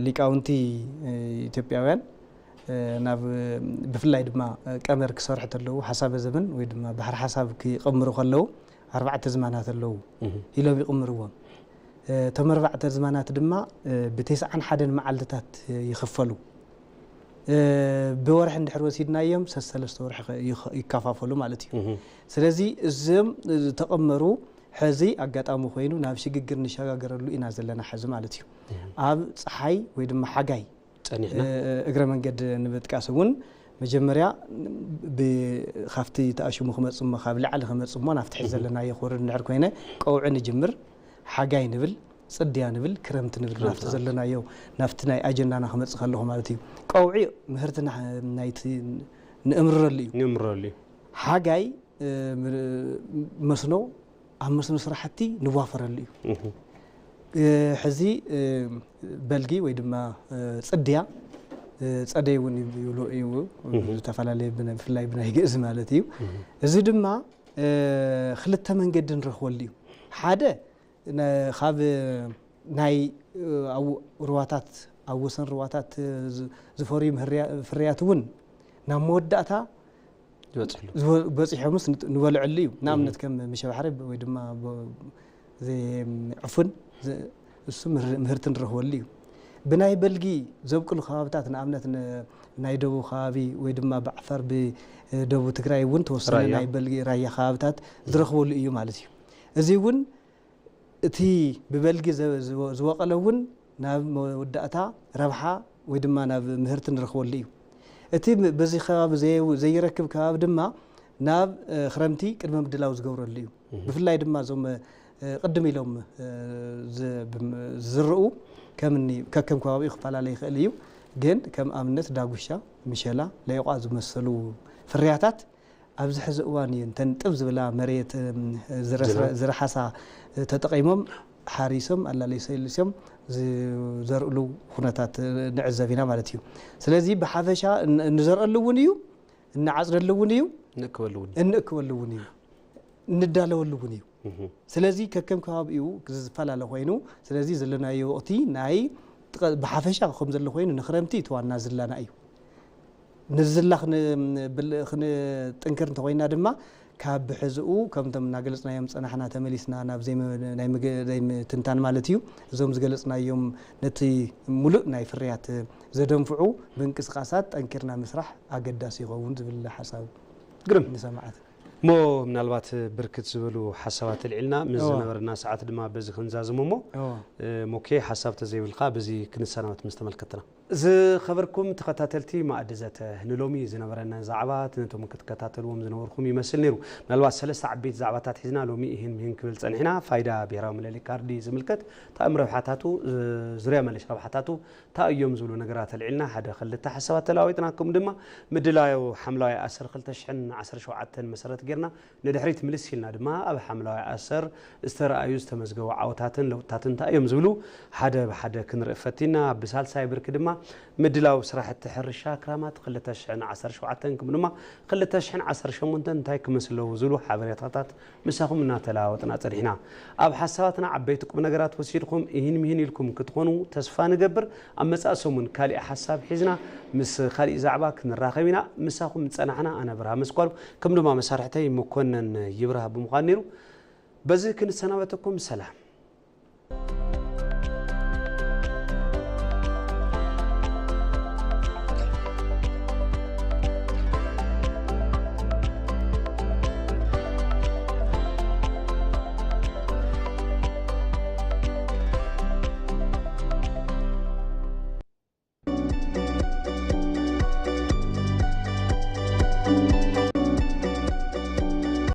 ሊቃውንቲ ኢትዮጵያውያን ናብ ብፍላይ ድማ ቀመር ክሰርሑ ተለዉ ሓሳበ ዘመን ወይ ድማ ባሕሪ ሓሳብ ክቐምሩ ከለዉ ኣርባዕተ ዝማናት ኣለዉ ኢሎም ይቕምርዎም። እቶም ኣርባዕተ ዝማናት ድማ ብተስዓን ሓደን መዓልትታት ይኽፈሉ። ብወርሒ እንድሕር ወሲድናዮም ሰሰለስተ ወርሒ ይከፋፈሉ ማለት እዩ። ስለዚ እዞም ዝተቐመሩ ሕዚ ኣጋጣሚ ኮይኑ ናብ ሽግግር ንሸጋገረሉ ኢና ዘለና ሕዚ ማለት እዩ። ኣብ ፀሓይ ወይ ድማ ሓጋይ ፀኒሕና እግረ መንገድ ንምጥቃስ እውን መጀመርያ ካብቲ ተኣሽሙ ክመፅሞ ካብ ላዕሊ ክመፅሞ ናብቲ ሕዚ ዘለናዮ ክወርድ እንድሕር ኮይነ ቀውዒ ንጅምር። ሓጋይ ንብል፣ ፅድያ ንብል፣ ክረምቲ ንብል ናብቲ ዘለናዮ ናብቲ ናይ ኣጀንዳና ክመፅእ ከለኹ ማለት እዩ። ቀውዒ ምህርቲ ናይቲ ንእምርረሉ እዩ። ንምረሉ እዩ። ሓጋይ መስኖ ኣብ መስኖ ስራሕቲ ንዋፈረሉ እዩ። ሕዚ በልጊ ወይ ድማ ፅድያ ፀደይ እውን ይብሉ እዩ። ዝተፈላለየ ብፍላይ ብናይ ግእዝ ማለት እዩ። እዚ ድማ ክልተ መንገዲ ንረኽበሉ እዩ። ሓደ ካብ ናይ ኣብ ሩዋታት ኣብ ወሰን ሩዋታት ዝፈርዩ ፍርያት እውን ናብ መወዳእታ ይበፅሕሉ። በፂሖምስ ንበልዐሉ እዩ። ንኣብነት ከም ምሸባሕሪ ወይ ድማ ዕፉን እሱ ምህርቲ ንረኽበሉ እዩ። ብናይ በልጊ ዘብቅሉ ከባብታት ንኣብነት ናይ ደቡብ ከባቢ ወይ ድማ ብዓፋር ብደቡብ ትግራይ እውን ተወሰነ ናይ በልጊ ራያ ከባብታት ዝረኽበሉ እዩ ማለት እዩ። እዚ እውን እቲ ብበልጊ ዝበቐለ እውን ናብ መወዳእታ ረብሓ ወይ ድማ ናብ ምህርቲ ንረኽበሉ እዩ። እቲ በዚ ከባቢ ዘይረክብ ከባቢ ድማ ናብ ክረምቲ ቅድመ ምድላው ዝገብረሉ እዩ። ብፍላይ ድማ እዞም ቅድም ኢሎም ዝዝርኡ ከምኒ ከከም ከባቢኡ ክፈላለ ይኽእል እዩ። ግን ከም ኣብነት ዳጉሻ፣ ምሸላ፣ ሌቋ ዝመሰሉ ፍርያታት ኣብዚ ሕዚ እዋን እዩ እንተን ጥብ ዝብላ መሬት ዝረሓሳ ተጠቒሞም ሓሪሶም ኣላለይሰልስዮም ዝዘርእሉ ኩነታት ንዕዘብ ኢና ማለት እዩ። ስለዚ ብሓፈሻ እንዘርአሉ እውን እዩ፣ እንዓፅደሉ እውን እዩ፣ ንእክበሉ እውን እንእክበሉ እውን እዩ፣ እንዳለወሉ እውን እዩ። ስለዚ ከከም ከባቢኡ ዝፈላለ ኮይኑ ስለዚ ዘለናዮ ወቕቲ ናይ ብሓፈሻ ከም ዘሎ ኮይኑ ንክረምቲ እቲ ዋና ዝላና እዩ። ንዝላ ክንጥንክር እንተኮይና ድማ ካብ ብሕዝኡ ከምቶም እናገለፅናዮም ፀናሕና ተመሊስና ናብ ዘይምትንታን ማለት እዩ። እዞም ዝገለፅናዮም ነቲ ሙሉእ ናይ ፍርያት ዘደንፍዑ ምንቅስቃሳት ጠንኪርና ምስራሕ ኣገዳሲ ይኸውን ዝብል ሓሳብ ግርም ንሰማዕት እሞ ምናልባት ብርክት ዝበሉ ሓሳባት ኣልዒልና ምስ ዝነበረና ሰዓት ድማ በዚ ክንዛዝሞ እሞ ሞኬ ሓሳብ ተዘይብልካ በዚ ክንሰናበት ምስ ተመልከትና። ዝኸበርኩም ተኸታተልቲ ማእዲ ዘተ ንሎሚ ዝነበረና ዛዕባት ነቶም ክትከታተልዎም ዝነበርኩም ይመስል ነይሩ። ምናልባት ሰለስተ ዓበይቲ ዛዕባታት ሒዝና ሎሚ ይህን ምሂን ክብል ፀኒሕና። ፋይዳ ብሄራዊ መለለይ ካርዲ ዝምልከት ታእም ረብሓታቱ፣ ዙርያ መለሽ ረብሓታቱ፣ እንታይ እዮም ዝብሉ ነገራት ኣልዒልና ሓደ ክልተ ሓሳባት ተለዋዊጥና። ከምኡ ድማ ምድላዩ ሓምለዋይ ኣሰር ክልተ ሽሕን ዓሰርተ ሸውዓተን መሰረት ጌርና ንድሕሪት ምልስ ኢልና ድማ ኣብ ሓምለዋይ ኣሰር ዝተረኣዩ ዝተመዝገቡ ዓወታትን ለውጥታትን እንታይ እዮም ዝብሉ ሓደ ብሓደ ክንርኢ ፈቲና። ብሳልሳይ ብርኪ ድማ ምድላው ስራሕቲ ሕርሻ ክራማት ክልተ ሽሕን ዓሰርተ ሸውዓተን ከምኡ ድማ ክልተ ሽሕን ዓሰርተ ሸሞንተን እንታይ ክመስለዉ ዝብሉ ሓበሬታታት ምሳኹም እናተለዋወጥና ጸኒሕና። ኣብ ሓሳባትና ዓበይቲ ቁም ነገራት ወሲድኩም እሂን ምሂን ኢልኩም ክትኾኑ ተስፋ ንገብር። ኣብ መጻኢ ሰሙን ካሊእ ሓሳብ ሒዝና ምስ ካሊእ ዛዕባ ክንራኸብ ኢና። ምሳኹም ዝጸናሕና ኣነ ብርሃ መስኳሉ ከም ድማ መሳርሕተይ መኮነን ይብራህ ብምዃን ነይሩ። በዚ ክንሰናበተኩም ሰላም።